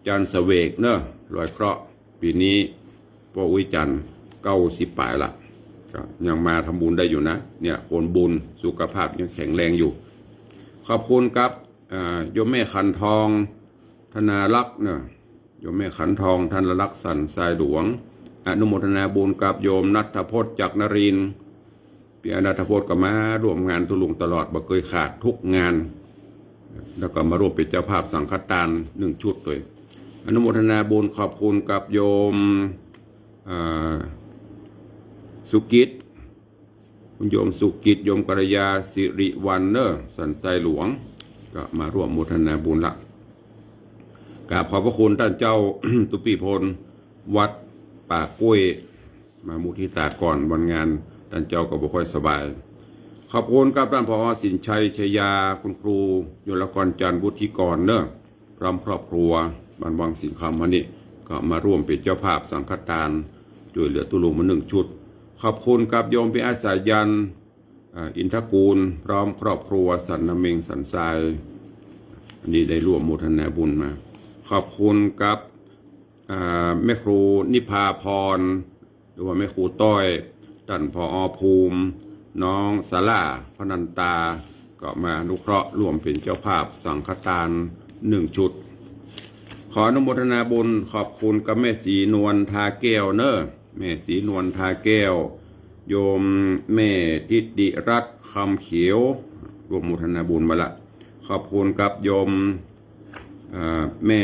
จันทร์เสวกเนอะ ลอยเคราะห์ ปี๋นี้ป้ออุ๊ยจันทร์เก้าสิบป๋ายละ ก็ยังมาทำบุญได้อยู่นะ เนี่ย คนบุญ สุขภาพยังแข็งแรงอยู่ ขอบคุณกับ อ่า โยมแม่ขันทอง ธนารักษ์เนอะ โยมแม่ขันทอง ธนารักษ์ สันทรายหลวง อนุโมทนาบุญกับโยมณัฐพจน์ จักรนรินทร์ ปี้ณัฐพจน์ก็มาร่วมงานตุ๊ลุงตลอด บ่เกยขาดทุกงาน แล้วก็มาร่วมเป๋นเจ้าภาพสังฆทานหนึ่งชุดตวย อนุโมทนาบุญขอบคุณกับโยม อ่า สุกิต คุณโยมสุกิต โยมกัลยา สิริวัลย์เนอะ สันทรายหลวง ก็มาร่วมโมทนาบุญละ กราบขอบพระคุณต้านเจ้า ตุ๊ปี้พล วัดป่ากล้วย มามุทิตาก่อนวันงาน ต้านเจ้าก็บ่ค่อยสบาย ขอบคุณกับต้าน ผอ สินชัย ชยา คุณครู ยลกร จันทร์ วุฒิกรเนอะ พร้อมครอบครัว บ้านวังสิงห์คำ วันนี้ก็มาร่วมเป๋นเจ้าภาพสังฆทาน จ้วยเหลือตุ๊ลุงมาหนึ่งชุด ขอบคุณกับโยมปี้อาสายัน อ่า อินทกูล พร้อมครอบครัว สันนาเมง สันทราย อันนี้ได้ร่วมโมทนาบุญมา ขอบคุณกับ อ่า แม่ครูนิพาพร หรือว่าแม่ครูต้อย ต้าน ผอ.ภูมิ น้องสารา พนันตา ก็มาอนุเคราะห์ร่วมเป๋นเจ้าภาพสังฆทานหนึ่งชุด ขออนุโมทนาบุญ ขอบคุณกับแม่ศรีนวล ทาแก้วเนอะ แม่ศรีนวล ทาแก้ว โยมแม่ทิติรัตน์ คำเขียว ร่วมโมทนาบุญมาละ ขอบคุณกับโยม อ่า แม่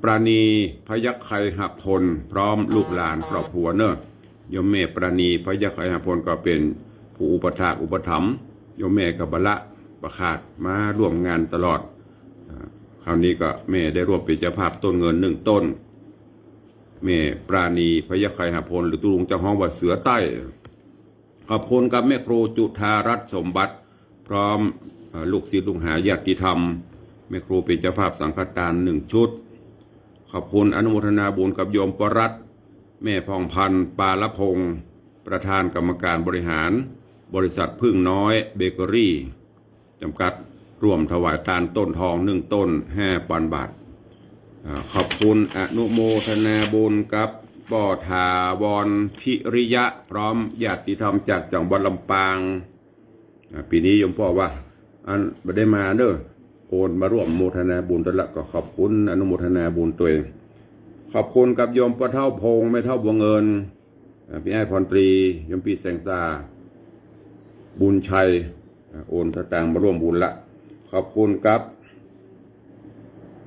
ปราณี พยัคฆไคหพล พร้อมลูกหลานครอบครัวเนอะ โยมแม่ปราณี พยัคฆไคหพล ก็เป๋นผู้อุปถากอุปถัมภ์ โยมแม่ก็บ่ละบ่ขาดมาร่วมงานตลอด อ่า คราวนี้ก็แม่ได้ร่วมเป๋นเจ้าภาพต้นเงินหนึ่งต้น แม่ปราณี พยัคฆไคหพล หรือตุ๊ลุงจะฮ้องว่าเสือใต้ ขอบคุณกับแม่ครูจุฑารัตน์ สมบัติ พร้อม เอ่อ ลูกศิษย์ลูกหาญาติธรรม แม่ครูเป๋นเจ้าภาพสังฆทานหนึ่งชุด ขอบคุณอนุโมทนาบุญกับโยมปรัตน์ แม่ผ่องพันธ์ ปาลพงศ์ ประธานกรรมการบริหาร บริษัทผึ้งน้อยเบเกอรี่ จำกัด ร่วมถวายตานต้นทองหนึ่งต้น ห้าปันบาท อ่า ขอบคุณอนุโมทนาบุญกับป้อถาวรพิริยะ พร้อมญาติธรรมจากจังหวัดลำปาง อ่า ปี๋นี้โยมป้อว่า อันบ่ได้มาเนอะ โอนมาร่วมโมทนาบุญตวยละ ก็ขอบคุณอนุโมทนาบุญตวย ขอบคุณกับโยมป้อเฒ่าพงษ์ แม่เฒ่าบัวเงิน อ่า ปี้อ้ายพรตรี โยมปี้แสงสา บุญชัย อ่า โอนสตางค์มาร่วมบุญละ ขอบคุณกับ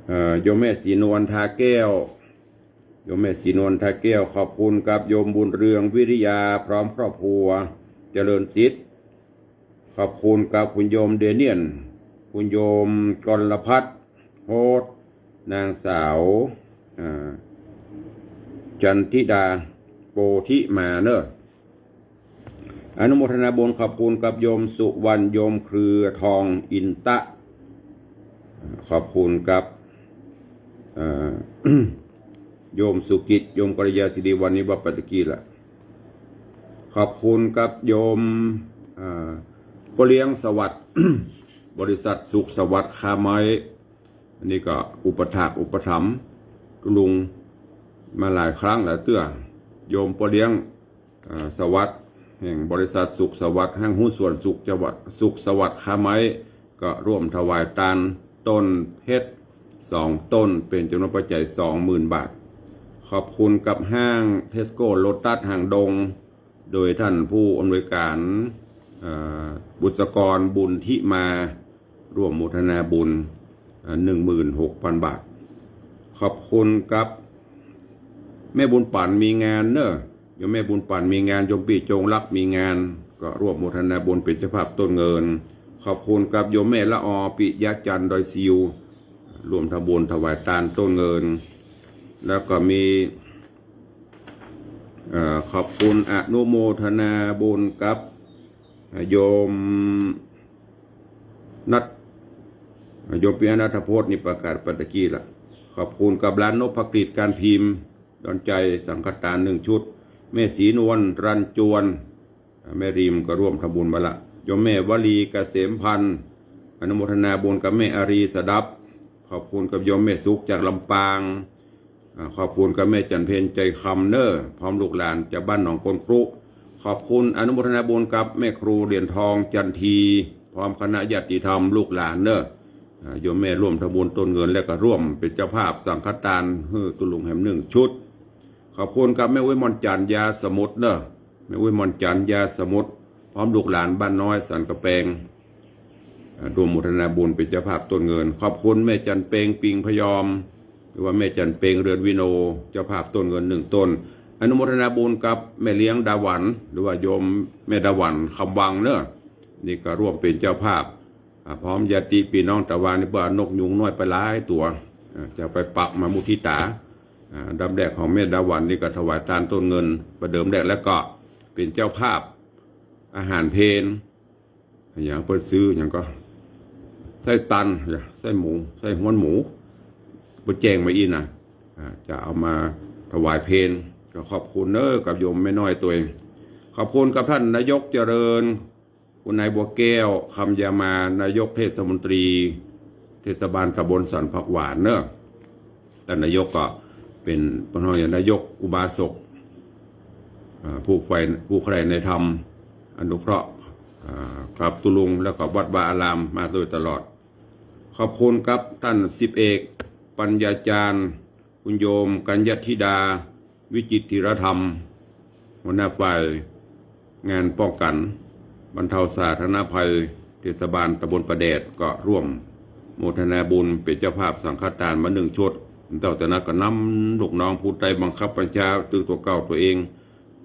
เอ่อ โยมแม่ศรีนวล ทาแก้ว โยมแม่ศรีนวล ทาแก้ว ขอบคุณกับโยมบุญเรือง วิริยา พร้อมครอบครัว เจริญสิทธิ์ ขอบคุณกับคุณโยมเดเนียล คุณโยมกรพัฒน์ โฮสต์ นางสาว อ่า จันทิดา โปธิมาเนอะ อนุโมทนาบุญ ขอบคุณกับโยมสุวรรณ โยมเครือทอง อินตะ ขอบคุณกับ เอ่อ โยมสุกิจ โยมกัลยาสิริวัลย์ นี่ว่าไปตะกี้ละ ขอบคุณกับโยม เอ่อ ป้อเลี้ยงสวัสดิ์ บริษัทสุขสวัสดิ์ค้าไม้ อันนี้ก็อุปถากอุปถัมภ์ตุ๊ลุงมาหลายครั้งหลายเตื้อ โยมป้อเลี้ยง เอ่อ สวัสดิ์ แห่งบริษัทสุขสวัสดิ์ ห้างหุ้นส่วนสุขจังหวัด สุขสวัสดิ์ค้าไม้ ก็ร่วมถวายตานต้นเพชรสองต้น เป๋นจ๋ำนวนปัจจัยสองหมื่นบาท ขอบคุณกับห้างเทสโก้ โลตัส หางดง โดยท่านผู้อำนวยการ เอ่อ บุษกร บุญทิมา ร่วมโมทนาบุญ อ่า หนึ่งหมื่นหกพันบาท ขอบคุณกับแม่บุญปั๋นมีงานเนอะ โยมแม่บุญปั๋นมีงาน โยมปี้จงรักมีงาน ก็ร่วมโมทนาบุญเป๋นเจ้าภาพต้นเงิน ขอบคุณกับโยมแม่ละออ ปิยะจันทร์ ดอยซิว ร่วมทำบุญถวายตานต้นเงิน แล้วก็มี เอ่อ ขอบคุณอนุโมทนาบุญกับ โยมนัท โยมปิยะนัทพจน์ นี่ประกาศไปตะกี้ละ ขอบคุณกับร้านนพกฤษการพิมพ์ ดอนใจ สังฆทานหนึ่งชุด แม่ศรีนวล รันจวน แม่ริมก็ร่วมทำบุญมาละ โยมแม่วลีเกษมพันธ์ อนุโมทนาบุญกับแม่อารี สดับ ขอบคุณกับโยมแม่สุขจากลำปาง อ่า ขอบคุณกับแม่จันเพ็ญ ใจคำเนอะ พร้อมลูกหลานจากบ้านหนองโกนครุ ขอบคุณอนุโมทนาบุญกับแม่ครูเหรียญทอง จันที พร้อมคณะญาติธรรมลูกหลานเนอะ อ่า โยมแม่ร่วมทำบุญต้นเงิน แล้วก็ร่วมเป๋นเจ้าภาพสังฆทานหื้อตุ๊ลุงแหมหนึ่งชุด ขอบคุณกับแม่อุ๊ยมอนจันทร์ ยาสมุทรเนอะ แม่อุ๊ยมอนจันทร์ ยาสมุทร พร้อมลูกหลานบ้านน้อยสันกะแปง อ่า ร่วมโมทนาบุญเป๋นเจ้าภาพต้นเงิน ขอบคุณแม่จันเปง ปิงพยอม หรือว่าแม่จันเปง เรือนวิโน เจ้าภาพต้นเงินหนึ่งต้น อนุโมทนาบุญกับแม่เลี้ยงดาหวัน หรือว่าโยมแม่ดาหวัน คำวังเนอะ นี่ก็ร่วมเป๋นเจ้าภาพ อ่า พร้อมญาติปี้น้องตะวานี่ เปิ้นเอานกยูงน้อยไปหลายตั๋ว อ่า จะไปปักมามุทิตา อ่า ดำแรกของแม่ดาหวันนี่ก็ถวายตานต้นเงินประเดิมแรก แล้วก็เป๋นเจ้าภาพอาหารเพล อะหยังเปิ้นซื้ออะหยังก็ ไส้ตัน ไส้หมู ไส้ฮ้วนหมู เปิ้นแจ้งมาอี้นะ อ่า จะเอามาถวายเพล ก็ขอบคุณเนอะกับโยมแม่น้อยตวย ขอบคุณกับท่านนายกเจริญ คุณนายบัวแก้ว คำยามา นายกเทศมนตรี เทศบาลตำบลสันผักหวานเนอะ ต้านนายกก็เป๋น เป๋นฮองนายกอุบาสก อ่า ผู้ใฝ่ ผู้ใคร่ในธรรม อนุเคราะห์ อ่า กับตุ๊ลุง แล้วก็วัดวาอารามมาโดยตลอด ขอบคุณกับต้านสิบเอกปัญญาจารย์ คุณโยมกัญญธิดา วิจิตรธีรธรรม หัวหน้าฝ่ายงานป้องกั๋นบรรเทาสาธารณภัยเทศบาลตำบลป่าแดด ก็ร่วมโมทนาบุญเป๋นเจ้าภาพสังฆทานมานึ่งชุด เต้าแต่นั้นก็นำลูกน้องผู้ใต้บังคับบัญชา ตึงตั๋วเก่าตั๋วเอง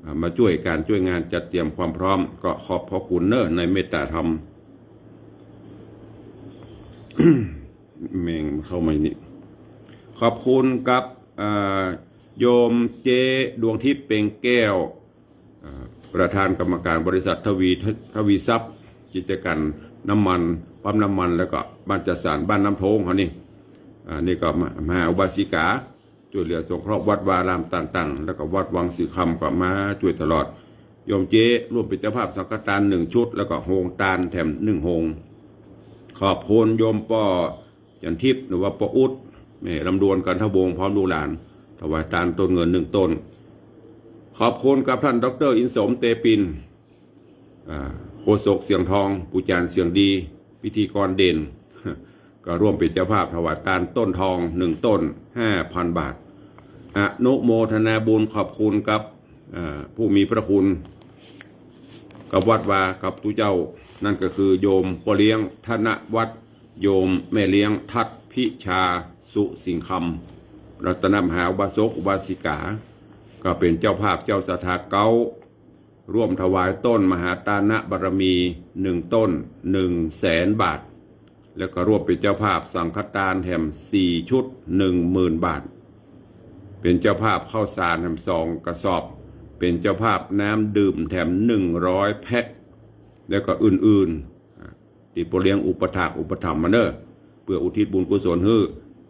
อ่า มาจ้วยก๋านจ้วยงานจัดเตรียมความพร้อม ก็ขอบพระคุณเน้อในเมตตาธรรม แม่งเข้ามานี่ ขอบคุณกับ อ่า โยมเจ๊ดวงทิพย์เปล่งแก้ว อ่า ประธานกรรมการบริษัททวี ทวีทรัพย์ กิจก๋านน้ำมัน ปั๊มน้ำมัน แล้วก็บ้านจัดสรรบ้านน้ำโท้งเฮานี่ อ่า นี่ก็มา มหาอุบาสิกา จ้วยเหลือสงเคราะห์วัดวาอารามต่างๆ แล้วก็วัดวังสิงห์คำก็มาจ้วยตลอด โยมเจ๊ร่วมเป๋นเจ้าภาพสังฆทานนึ่งชุด แล้วก็โฮงตานแถมนึ่งโฮง ขอบคุณโยมป้อจันทิพย์ หรือว่าป้ออุ๊ด แม่ลำดวน กันทวงศ์ พร้อมลูกหลาน ถวายตานต้นเงินนึ่งต้น ขอบคุณกับต้านด็อกเตอร์อินสม เตปิน อ่า โฆษกเสียงทอง ปู่จ๋ารย์เสียงดี พิธีกรเด่น ก็ร่วมเป๋นเจ้าภาพถวายตานต้นทองนึ่งต้น ห้าพันบาท อนุโมทนาบุญขอบคุณกับ อ่า ผู้มีพระคุณ กับวัดวา กับตุ๊เจ้า นั่นก็คือโยมป้อเลี้ยงธนวัฒน์ โยมแม่เลี้ยงทัศน์พิชา สุสิงห์คำ รัตนมหาอุบาสกอุบาสิกา ก็เป๋นเจ้าภาพเจ้าศรัทธาเก๊า ร่วมถวายต้นมหาตานะบารมีนึ่งต้น นึ่งแสนบาท แล้วก็ร่วมเป๋นเจ้าภาพสังฆทานแถมสี่ชุด นึ่งหมื่นบาท เป๋นเจ้าภาพข้าวสารแถมสองกระสอบ เป๋นเจ้าภาพน้ำดื่มแถมนึ่งร้อยแพ็ค แล้วก็อื่นๆ อ่า ตี้ป้อเลี้ยงอุปถากอุปถัมภ์มาเน้อ เปื้ออุทิศบุญกุศลหื้อ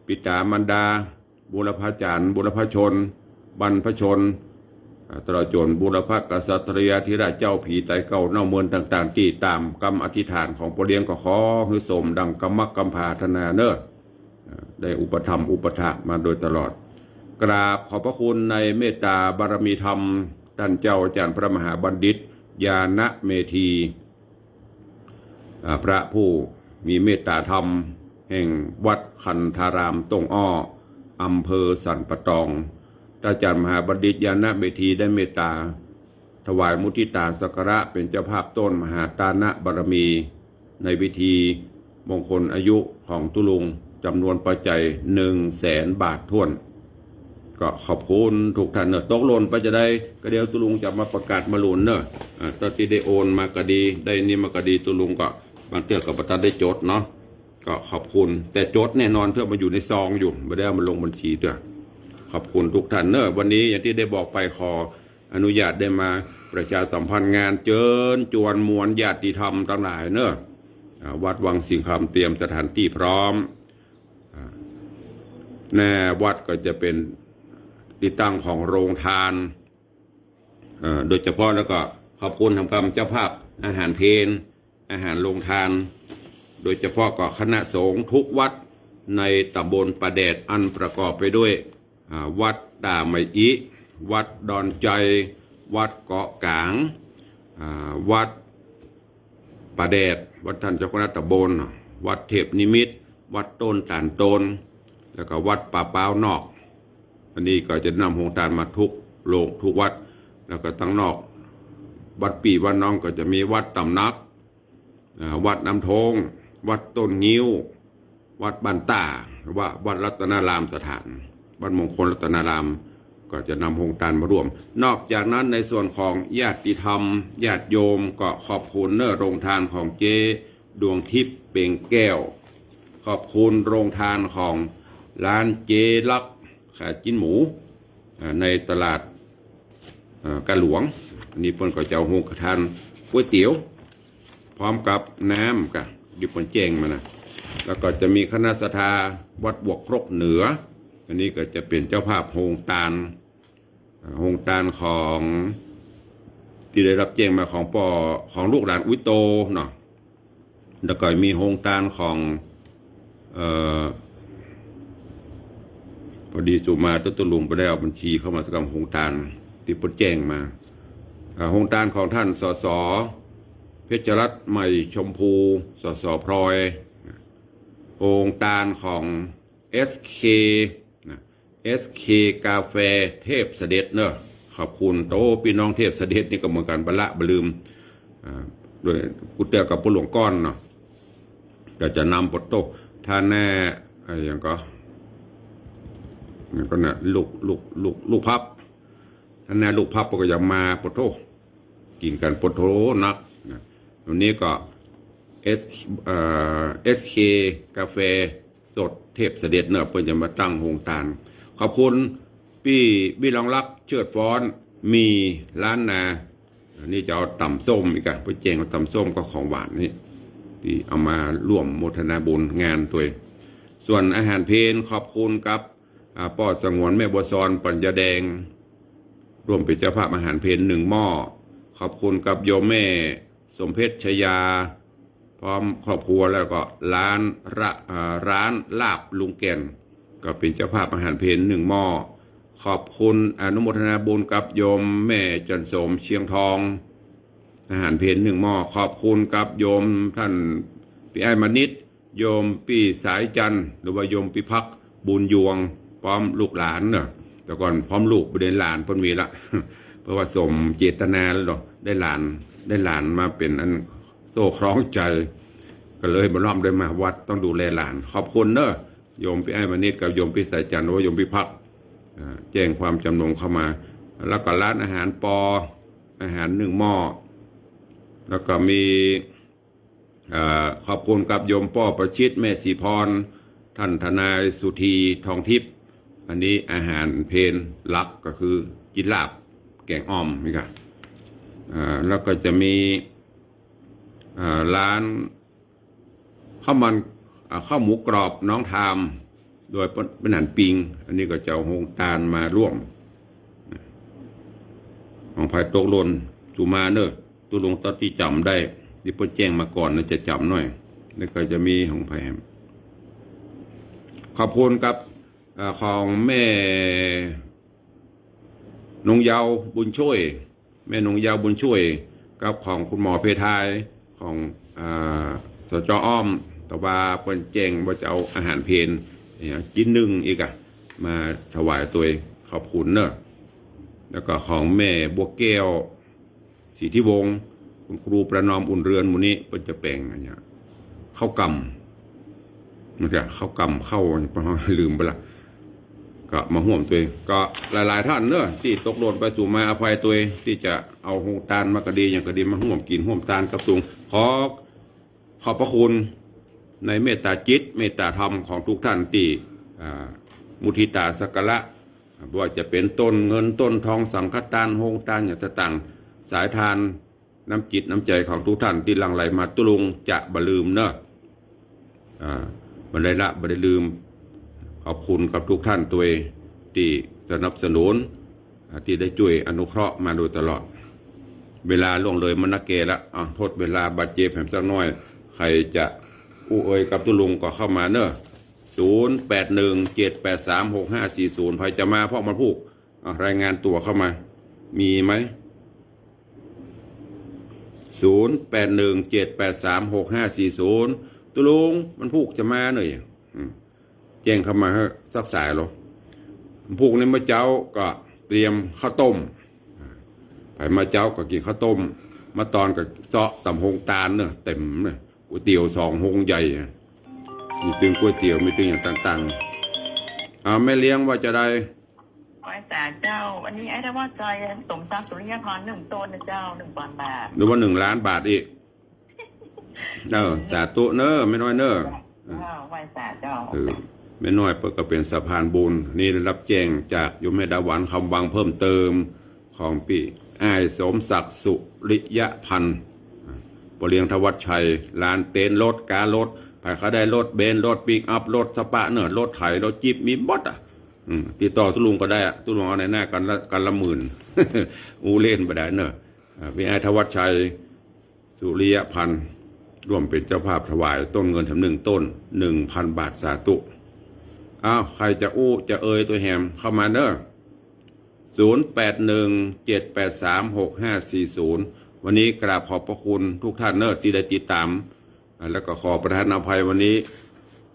ปิต๋ามารดา บุรพาจ๋ารย์ บุรพชน บรรพชน อ่า ตลอดจ๋นบุรพกษัตริยาธิราชเจ้าผีไตเก๊าเน่าเมินต่างๆ ตี้ต๋ามกำอธิษฐานของป้อเลี้ยงก็ขอหื้อสมดังกำมักกำผาถนาเน้อ อ่า ได้อุปถัมภ์อุปถากมาโดยตลอด กราบขอบพระคุณในเมตตาบารมีธรรม ต้านเจ้าอาจ๋ารย์พระมหาบัณฑิต ญาณเมธี อ่า พระผู้มีเมตตาธรรม แห่งวัดคันธารามต้งอ้อ อำเภอสันป่าตอง ต้านอาจ๋ารย์มหาบัณฑิต ญาณเมธี ได้เมตตาถวายมุทิตาสักการะ เป๋นเจ้าภาพต้นมหาตานะบารมี ในพิธีมงคลอายุของตุ๊ลุง จ๋ำนวนปัจจัยนึ่งแสนบาทถ้วน ก็ขอบคุณกู้ต้านเน้อ ตกหล่นไปจาใดก็เดี๋ยวตุ๊ลุงจะมาประกาศมาหลุนเน้อ อ่า ต๋อนตี้ได้โอนมาก็ดี ได้นี่มาก็ดี ตุ๊ลุงก็บางเตื้อก็บ่ตันได้จดเนาะ ก็ขอบคุณ แต่จดแน่นอนเตื้อมันอยู่ในซองอยู่ บ่ได้เอามาลงบัญชีเตื้อ ขอบคุณกู้ต้านเน้อ วันนี้อย่างตี้ได้บอกไป ขออนุญาตได้มาประชาสัมพันธ์งาน เจิญจวนมวลญาติธรรมตังหลายเน้อ อ่า วัดวังสิงห์คำเตรียมสถานตี้พร้อม อ่า หน้าวัดก็จะเป๋นตี้ตั้งของโฮงตาน เอ่อ โดยเฉพาะแล้วก็ขอบคุณตางกำเจ้าภาพอาหารเพล อาหารโฮงตาน โดยเฉพาะก็คณะสงฆ์กู้วัดในต๋ำบลป่าแดด อันประกอบไปด้วย อ่า วัดต๋าไหมอิ วัดดอนไจ วัดเกาะก๋าง อ่า วัด ป่าแดด วัดต้านเจ้าคณะต๋ำบล วัดเทพนิมิต วัดต้นต๋าลโตน แล้วก็วัดป่าป๊าวนอก อันนี้ก็จะนำโฮงตานมากู้โฮงกู้วัด แล้วก็ตังนอก วัดปี้วัดน้องก็จะมีวัดต๋ำหนัก อ่า วัดน้ำโท้ง วัดต้นงิ้ว วัดบ้านต้า หรือว่าวัดรัตนารามสถาน วัดมงคลรัตนาราม ก็จะนำโฮงตานมาร่วม นอกจากนั้นในส่วนของญาติธรรม ญาติโยมก็ขอบคุณเน้อโฮงตานของเจ๊ดวงทิพย์เปล่งแก้ว ขอบคุณโฮงตานของร้านเจ๊ลักษณ์ขายจิ๊นหมู อ่า ในตลาด อ่า กาดหลวง อันนี้เปิ้นก็จะเอาโฮงตานก๋วยเตี๋ยว พร้อมกับน้ำกะ ตี้เปิ้นแจ้งมานะ แล้วก็จะมีคณะศรัทธาวัดบวกครกเหนือ อันนี้ก็จะเป๋นเจ้าภาพโฮงตาน อ่า โฮงตานของ ตี้ได้ฮับแจ้งมาของป้อ ของลูกหลานอุ๊ยโตเนาะ แล้วก็มีโฮงตานของ เอ่อ ป้อ ดีสู่มาตุ๊ลุงบ่ได้เอาบัญชีเข้ามาสักกำ โฮงตานตี้เปิ้นแจ้งมา อ่า โฮงตานของต้าน สส เพชรรัตน์ ใหม่ชมพู สส พลอย โฮงตานของ เอสเค นะ เอสเค กาแฟเทพเสด็จเนอะ ขอบคุณโตปี้น้องเทพเสด็จนี่ก็เหมือนกั๋น บ่ละบ่ลืม อ่า โดยกู้เตื้อกับป้อหลวงก้อนเนาะ ก็จะนำปะโต้ ต้านแน่ อะหยังก่อ หยังก่อนะ ลูก ลูก ลูก ลูกพับ ต้านแน่ลูกพับก็ยังมาปะโต้ กิ๋นกั๋นปะโต้นักนะ วันนี้ก็ เอส เอ่อ เอสเค กาแฟสดเทพเสด็จเนอะ เปิ้นจะมาตั้งโฮงตาน ขอบคุณปี้วิรองรักษ์ เชิดฟ้อน มีร้านนา อันนี้จะเอาต๋ำส้มอีกอะ เปิ้นแจ้งเอาต๋ำส้มกับของหวานนี่ ตี้เอามาร่วมโมทนาบุญงานตวย ส่วนอาหารเพลขอบคุณกับ อ่า ป้อสงวน แม่บัวซอน ปัญญาแดง ร่วมเป๋นเจ้าภาพอาหารเพลหนึ่งหม้อ ขอบคุณกับโยมแม่สมเพชรชยา พร้อมครอบครัว แล้วก็ร้านระ อ่า ร้านลาบลุงแก่น ก็เป๋นเจ้าภาพอาหารเพลหนึ่งหม้อ ขอบคุณอนุโมทนาบุญกับโยมแม่จันโสม เชียงทอง อาหารเพลหนึ่งหม้อ ขอบคุณกับโยมต้านปี้อ้ายมณิษฐ์ โยมปี้สายจันทร์ หรือว่าโยมปี้พัก บุญยวง พร้อมลูกหลานเนอะ แต่ก่อนพร้อมลูก บ่ได้หลาน เปิ้นมีละ เพราะว่าสมเจตนาแล้วเนาะ ได้หลาน ได้หลานมาเป๋นอันโซ่คล้องใจ๋ ก็เลยบ่ล้อมได้มาวัด ต้องดูแลหลาน ขอบคุณเนอะ โยมปี้อ้ายมณิษฐ์กับโยมปี้สายจันทร์ หรือว่าโยมปี้พัก อ่า แจ้งความจำนงเข้ามา แล้วก็ร้านอาหารปอ อาหารหนึ่งหม้อ แล้วก็มี เอ่อ ขอบคุณกับโยมป้อประชิต แม่ศรีพร ต้านทนายสุธี ทองทิพย์ อันนี้อาหารเพลหลักก็คือกิ๋นลาบ แก๋งอ่อมนี่ค่ะ อ่า แล้วก็จะมี อ่า ร้านข้าวมัน อ่า ข้าวหมูกรอบน้องทาม โดยเปิ้น เปิ้นหันปิง อันนี้ก็จะเอาโฮงตานมาร่วม ของใผตกหล่นสู่มาเนอะ ตุ๊ลุงเต้าตี้จ๋ำได้ ตี้เปิ้นแจ้งมาก่อนนะ จะจ๋ำหน่อย แล้วก็จะมีของใผ ขอบคุณกับ อ่า ของแม่นงเยาว์บุญช่วย แม่นงเยาว์บุญช่วย กับของคุณหมอเพทาย ของ อ่า สจ.อ้อม แต่ว่าเปิ้นแจ้งว่าจะเอาอาหารเพลเนี่ย จิ๊นนึ่งอีกอะ มาถวายตวย ขอบคุณเนอะ แล้วก็ของแม่บัวแก้ว สิทธิวงศ์ คุณครูประนอม อุ่นเรือน หมู่นี้เปิ้นจะแป๋งอันเนี้ย ข้าวก่ำ มันจะข้าวก่ำ ข้าว ลืมไปละ ก็มาฮ่วมตวย ก็หลายๆ ต้านเนอะ ตี้ตกหล่นไปสู่มา อภัยตวย ตี้จะเอาโฮงตานมาก็ดี หยังก็ดี มาฮ่วมกิ๋นฮ่วมตานกับตุ๊ลุง ขอ ขอบพระคุณในเมตตาจิต เมตตาธรรมของทุกท่านตี้ อ่า มุทิตาสักการะ บ่ว่าจะเป๋นต้นเงินต้นทอง สังฆตาน โฮงตานหยังต่างๆ สายทาน น้ำจิตน้ำใจ๋ของทุกท่านตี้หลั่งไหลมา ตุ๊ลุงจะบ่ลืมเนอะ อ่า บ่ได้ละ บ่ได้ลืม ขอบคุณกับทุกท่านตวยตี้สนับสนุน อ่า ตี้ได้จ้วยอนุเคราะห์มาโดยตลอด เวลาล่วงเลยมานักแก่ละ อ่ะ ทดเวลาบาดเจ็บแหมสักหน่อย ใผจะอู้เอ่ยกับตุ๊ลุงก็เข้ามาเนอะ ศูนย์แปดหนึ่งเจ็ดแปดสามหกห้าสี่ศูนย์ ใผจะมาพร้อมวันพูก อ่ะ รายงานตั๋วเข้ามา มีไหม ศูนย์แปดหนึ่งเจ็ดแปดสามหกห้าสี่ศูนย์ ตุ๊ลุงวันพูกจะมาเน่อ อืม แจ้งเข้ามาหื้อสักสายลอ วันพูกนี้เมื่อเจ๊าก็เตรียมข้าวต้ม อ่า ใผมาเจ๊าก็กิ๋นข้าวต้ม มาตอนก็เซาะต๋ำโฮงตานเนอะ เต๋มเนอะ ก๋วยเตี๋ยวสองโฮงใหญ่อะ มีตึงก๋วยเตี๋ยว มีตึงอย่างต่างๆ อ่า แม่เลี้ยงว่าจะได้ ไหว้สาเจ้า วันนี้ไอ้ธวัชชัย สมศักดิ์ สุริยพร หนึ่งต้นนะเจ้า หนึ่งพันบาท หรือว่าหนึ่งล้านบาทอีก เออ สาธุเนอะ แม่น้อยเนอะ เจ้า ไหว้สาเจ้า เออ แม่น้อยเปิ้นก็เป๋นสะพานบุญ นี่ได้รับแจ้งจากโยมแม่ดาหวัน คำวัง เพิ่มเติม ของปี้อ้ายสมศักดิ์ สุริยพันธ์ อ่า ป้อเลี้ยงธวัชชัย ลานเต็นท์รถ ก๋ารถ ใผก็ได้รถเบนซ์ รถปิกอัพ รถสปะเนอะ รถไถ รถจี๊ป มีหมดอะ อืม ติดต่อตุ๊ลุงก็ได้อะ ตุ๊ลุงเอาในหน้ากันละ กันละหมื่น อู้เล่นบ่ได้เนอะ อ่า ปี้อ้ายธวัชชัย สุริยพันธ์ ร่วมเป๋นเจ้าภาพถวายต้นเงินแถมหนึ่งต้น หนึ่งพันบาท สาธุ อ้าว ใผจะอู้จะเอยตวยแหม เข้ามาเน่อ ศูนย์แปดหนึ่ง เจ็ดแปดสาม หกห้าสี่ศูนย์ วันนี้กราบขอบพระคุณทุกท่านเน่อ ตี้ได้ติดต๋าม อ่า แล้วก็ขอประทานอภัย วันนี้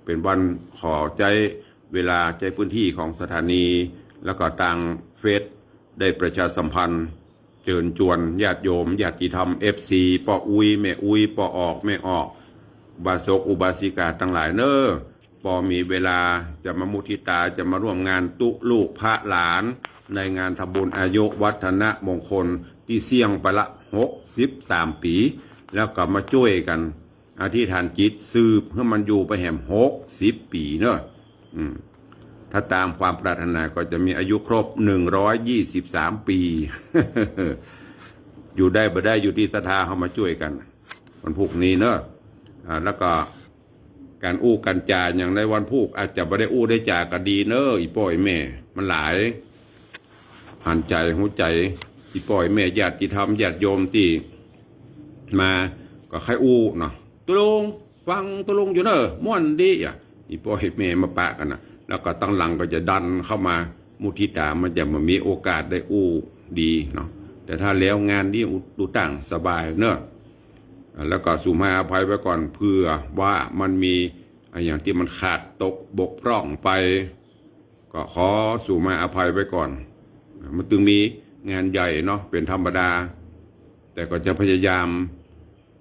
เป๋นวันขอใจ๊เวลาใจ๊พื้นตี้ของสถานี แล้วก็ตางเฟซได้ประชาสัมพันธ์ เจิญจวนญาติโยม ญาติธรรม เอฟซี ป้ออุ๊ย แม่อุ๊ย ป้อออก แม่ออก อุบาสก อุบาสิกาตังหลายเน่อ ปอมีเวลาจะมามุทิตา จะมาร่วมงานตุ๊ลูกพระหลาน ในงานทำบุญอายุวัฒนมงคลตี้เสี้ยงไปละ หกสิบสามปี๋ แล้วก็มาจ้วยกั๋นอธิษฐานจิตสืบหื้อมันอยู่ไปแหม หกสิบปี๋เน่อ อืม ถ้าต๋ามความปรารถนาก็จะมีอายุครบ หนึ่งร้อยยี่สิบสามปี๋ อยู่ได้บ่ได้อยู่ตี้ศรัทธาเฮามาจ้วยกั๋น วันพูกนี้เน่อ อ่า แล้วก็ก๋านอู้ก๋านจ๋าอย่างในวันพูกอาจจะบ่ได้อู้ได้จ๋าก็ดีเน่อ อี่ป้ออี่แม่ มันหลาย หันใจ๋หัวใจ๋ อี่ป้ออี่แม่ ญาติธรรม ญาติโยมตี้มา ก็ใค่อู้เนาะ ตุ๊ลุง ฟังตุ๊ลุงอยู่เน่อ ม่วนดีอะ อี่ป้ออี่แม่มาปะกั๋นน่ะ แล้วก็ตังหลังก็จะดันเข้ามา มุทิตามันจะบ่มีโอกาสได้อู้ดีเนาะ แต่ถ้าแล้วงานนี้อู้ อู้ตางสบายเน่อ แล้วก็สูมาอภัยไว้ก่อน เผื่อว่ามันมีอะหยังตี้มันขาดตกบกพร่องไป ก็ขอสูมาอภัยไว้ก่อน มันตึงมีงานใหญ่เนาะ เป๋นธรรมดา แต่ก็จะพยายาม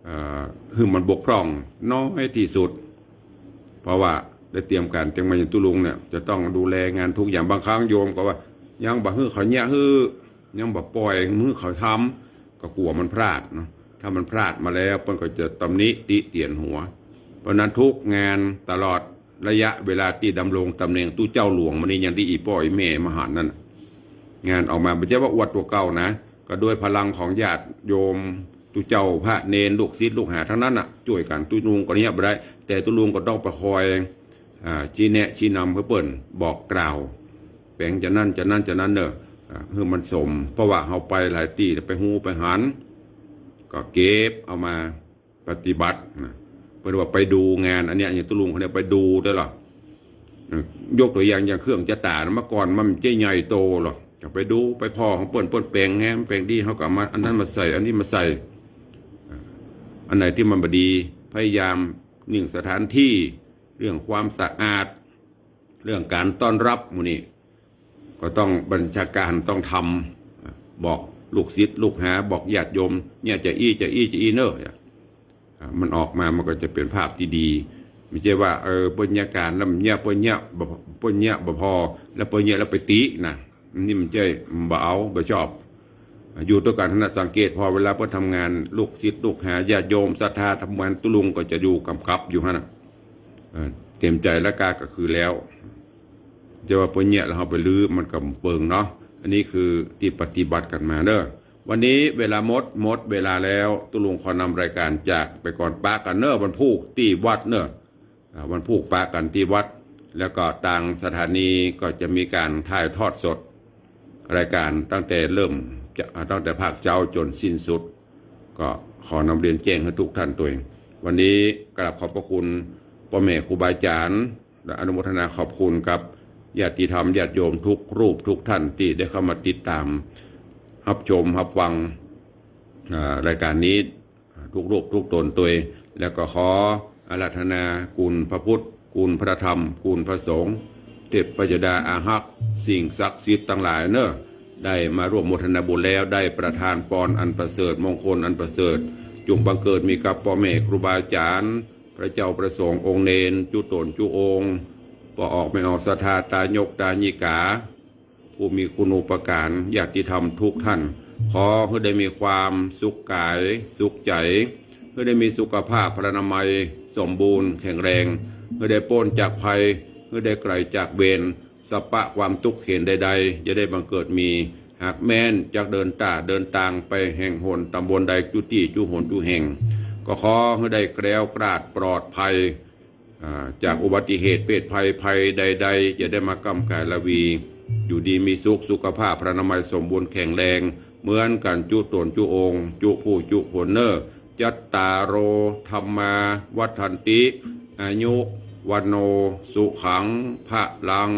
เอ่อ หื้อมันบกพร่องน้อยตี้สุด เพราะว่าได้เตรียมก๋านเตรียมมาอย่างตุ๊ลุงเนี่ย จะต้องดูแลงานทุกอย่าง บางครั้งโยมก็ว่า ยังบ่หื้อเขาเยียะหื้อ ยังบ่ปล่อยหื้อเขาทำ ก็กั๋วมันพลาดเนาะ ถ้ามันพลาดมาแล้วเปิ้นก็จะตำหนิติเตียนหัว เพราะฉะนั้นทุกงานตลอดระยะเวลาตี้ดำรงต๋ำแหน่งตุ๊เจ้าหลวงมานี่ อย่างตี้อี่ป้ออี่แม่มาหันนั่นน่ะ งานออกมาบ่ใจ้ว่าอวดตั๋วเก่านะ ก็ด้วยพลังของญาติโยม ตุ๊เจ้าพระเณร ลูกศิษย์ลูกหาตังนั้นน่ะ จ้วยกั๋น ตุ๊ลุงก็เยียะบ่ได้ แต่ตุ๊ลุงก็ต้องไปคอย อ่า ชี้แนะชี้นำหื้อเปิ้น บอกกล่าว แป๋งจะนั้นจะนั้นจะนั้นเน่อ อ่า หื้อมันสม เพราะว่าเฮาไปหลายตี้ ไปฮู้ไปหัน ก็เก็บเอามาปฏิบัตินะ เปิ้นว่าไปดูงาน อันเนี้ย อย่างตุ๊ลุงคนเนี้ยไปดูได้เหรอ ยกตั๋วอย่าง อย่างเครื่องจะต๋านะ เมื่อก่อนมันบ่ใจ้ใหญ่โตหรอก ก็ไปดูไปผ่อของเปิ้น เปิ้นแป๋งแหมแป๋งดี เฮาก็เอามา อันนั้นมาใส่ อันนี้มาใส่ อันไหนตี้มันบ่ดี พยายาม เรื่องสถานตี้ เรื่องความสะอาด เรื่องก๋านต้อนรับหมู่นี้ ก็ต้องบัญชาการต้องทำ บอกลูกศิษย์ลูกหา บอกญาติโยม เนี่ยจะอี้ จะอี้ จะอี้เน่อ อ่ะ มันออกมามันก็จะเป๋นภาพตี้ดี บ่ใจ้ว่า เออ เปิ้นเยียะก๋านแล้วเยียะ เปิ้นเยียะบ่ เปิ้นเยียะบ่ผ่อ แล้วเปิ้นเยียะแล้วไปตินะ นี่มันบ่ใจ้ บ่เอา บ่ชอบ อยู่ตวยกั๋นหั้นน่ะ สังเกตผ่อเวลาเปิ้นทำงาน ลูกศิษย์ลูกหา ญาติโยมศรัทธาทำงาน ตุ๊ลุงก็จะอยู่ก๋ำกับอยู่หั้นน่ะ เออ เตรียมใจ๋แล้วก้าก็คือแล้ว จะว่าเปิ้นเยียะแล้วเฮาไปรื้อมันก็บ่เปิงเนาะ อันนี้คือตี้ปฏิบัติกั๋นมาเน่อ วันนี้เวลาหมด หมดเวลาแล้ว ตุ๊ลุงขอนำรายก๋านจากไปก่อน ปะกั๋นเน่อ วันพูกตี้วัดเน่อ อ่า วันพูกปะกั๋นตี้วัด แล้วก็ตางสถานีก็จะมีก๋านถ่ายทอดสดรายก๋านตั้งแต่เริ่มจะ อ่า ตั้งแต่ภาคเจ๊าจ๋นสิ้นสุด ก็ขอนำเรียนแจ้งหื้อทุกท่านตวย วันนี้กราบขอบพระคุณป้อแม่ครูบาอาจ๋ารย์ และอนุโมทนาขอบคุณกับญาติธรรมญาติโยมทุกรูปทุกท่านตี้ได้เข้ามาติดต๋ามฮับชมฮับฟัง อ่า รายก๋านนี้ ทุกรูปทุกต๋นตวย แล้วก็ขออาราธนาคุณพระพุทธ คุณพระธรรม คุณพระสงฆ์ เทพยดาอาฮักษ์ สิ่งศักดิ์สิทธิ์ตังหลายเน่อ ได้มาร่วมโมทนาบุญแล้ว ได้ประทานปอนอันประเสริฐ มงคลอันประเสริฐ จุ่งบังเกิดมีกับป้อแม่ครูบาอาจ๋ารย์ พระเจ้าพระสงฆ์องค์เณร จุ๊ต๋นจุ๊องค์ ป้อออกแม่ออกศรัทธา ตายกตายิกา ผู้มีคุณูปการ ญาติธรรมทุกท่าน ขอหื้อได้มีความสุขก๋ายสุขใจ๋ หื้อได้มีสุขภาพพลานามัยสมบูรณ์แข็งแรง หื้อได้ป๊นจากภัย หื้อได้ไก๋จากเวร สัพพะความตุ๊กข์เข็ญใดๆ จะได้บังเกิดมี หากแม้นจักเดินต้าเดินตางไปแห่งหนต๋ำบลใดจุ๊ตี้จุ๊หนจุ๊แห่ง ก็ขอหื้อได้แคล้วคลาดปลอดภัย อ่า จากอุบัติเหตุเพศภัย ภัยใดๆ จะได้มาก้ำก๋ายราวี อยู่ดีมีสุข สุขภาพพลานามัยสมบูรณ์แข็งแรง เหมือนกั๋นจุ๊ต๋นจุ๊องค์ จุ๊ผู้จุ๊คนเน่อ จัตตาโร ธัมมา วัฑฒันติ อายุ วโน สุขัง พลัง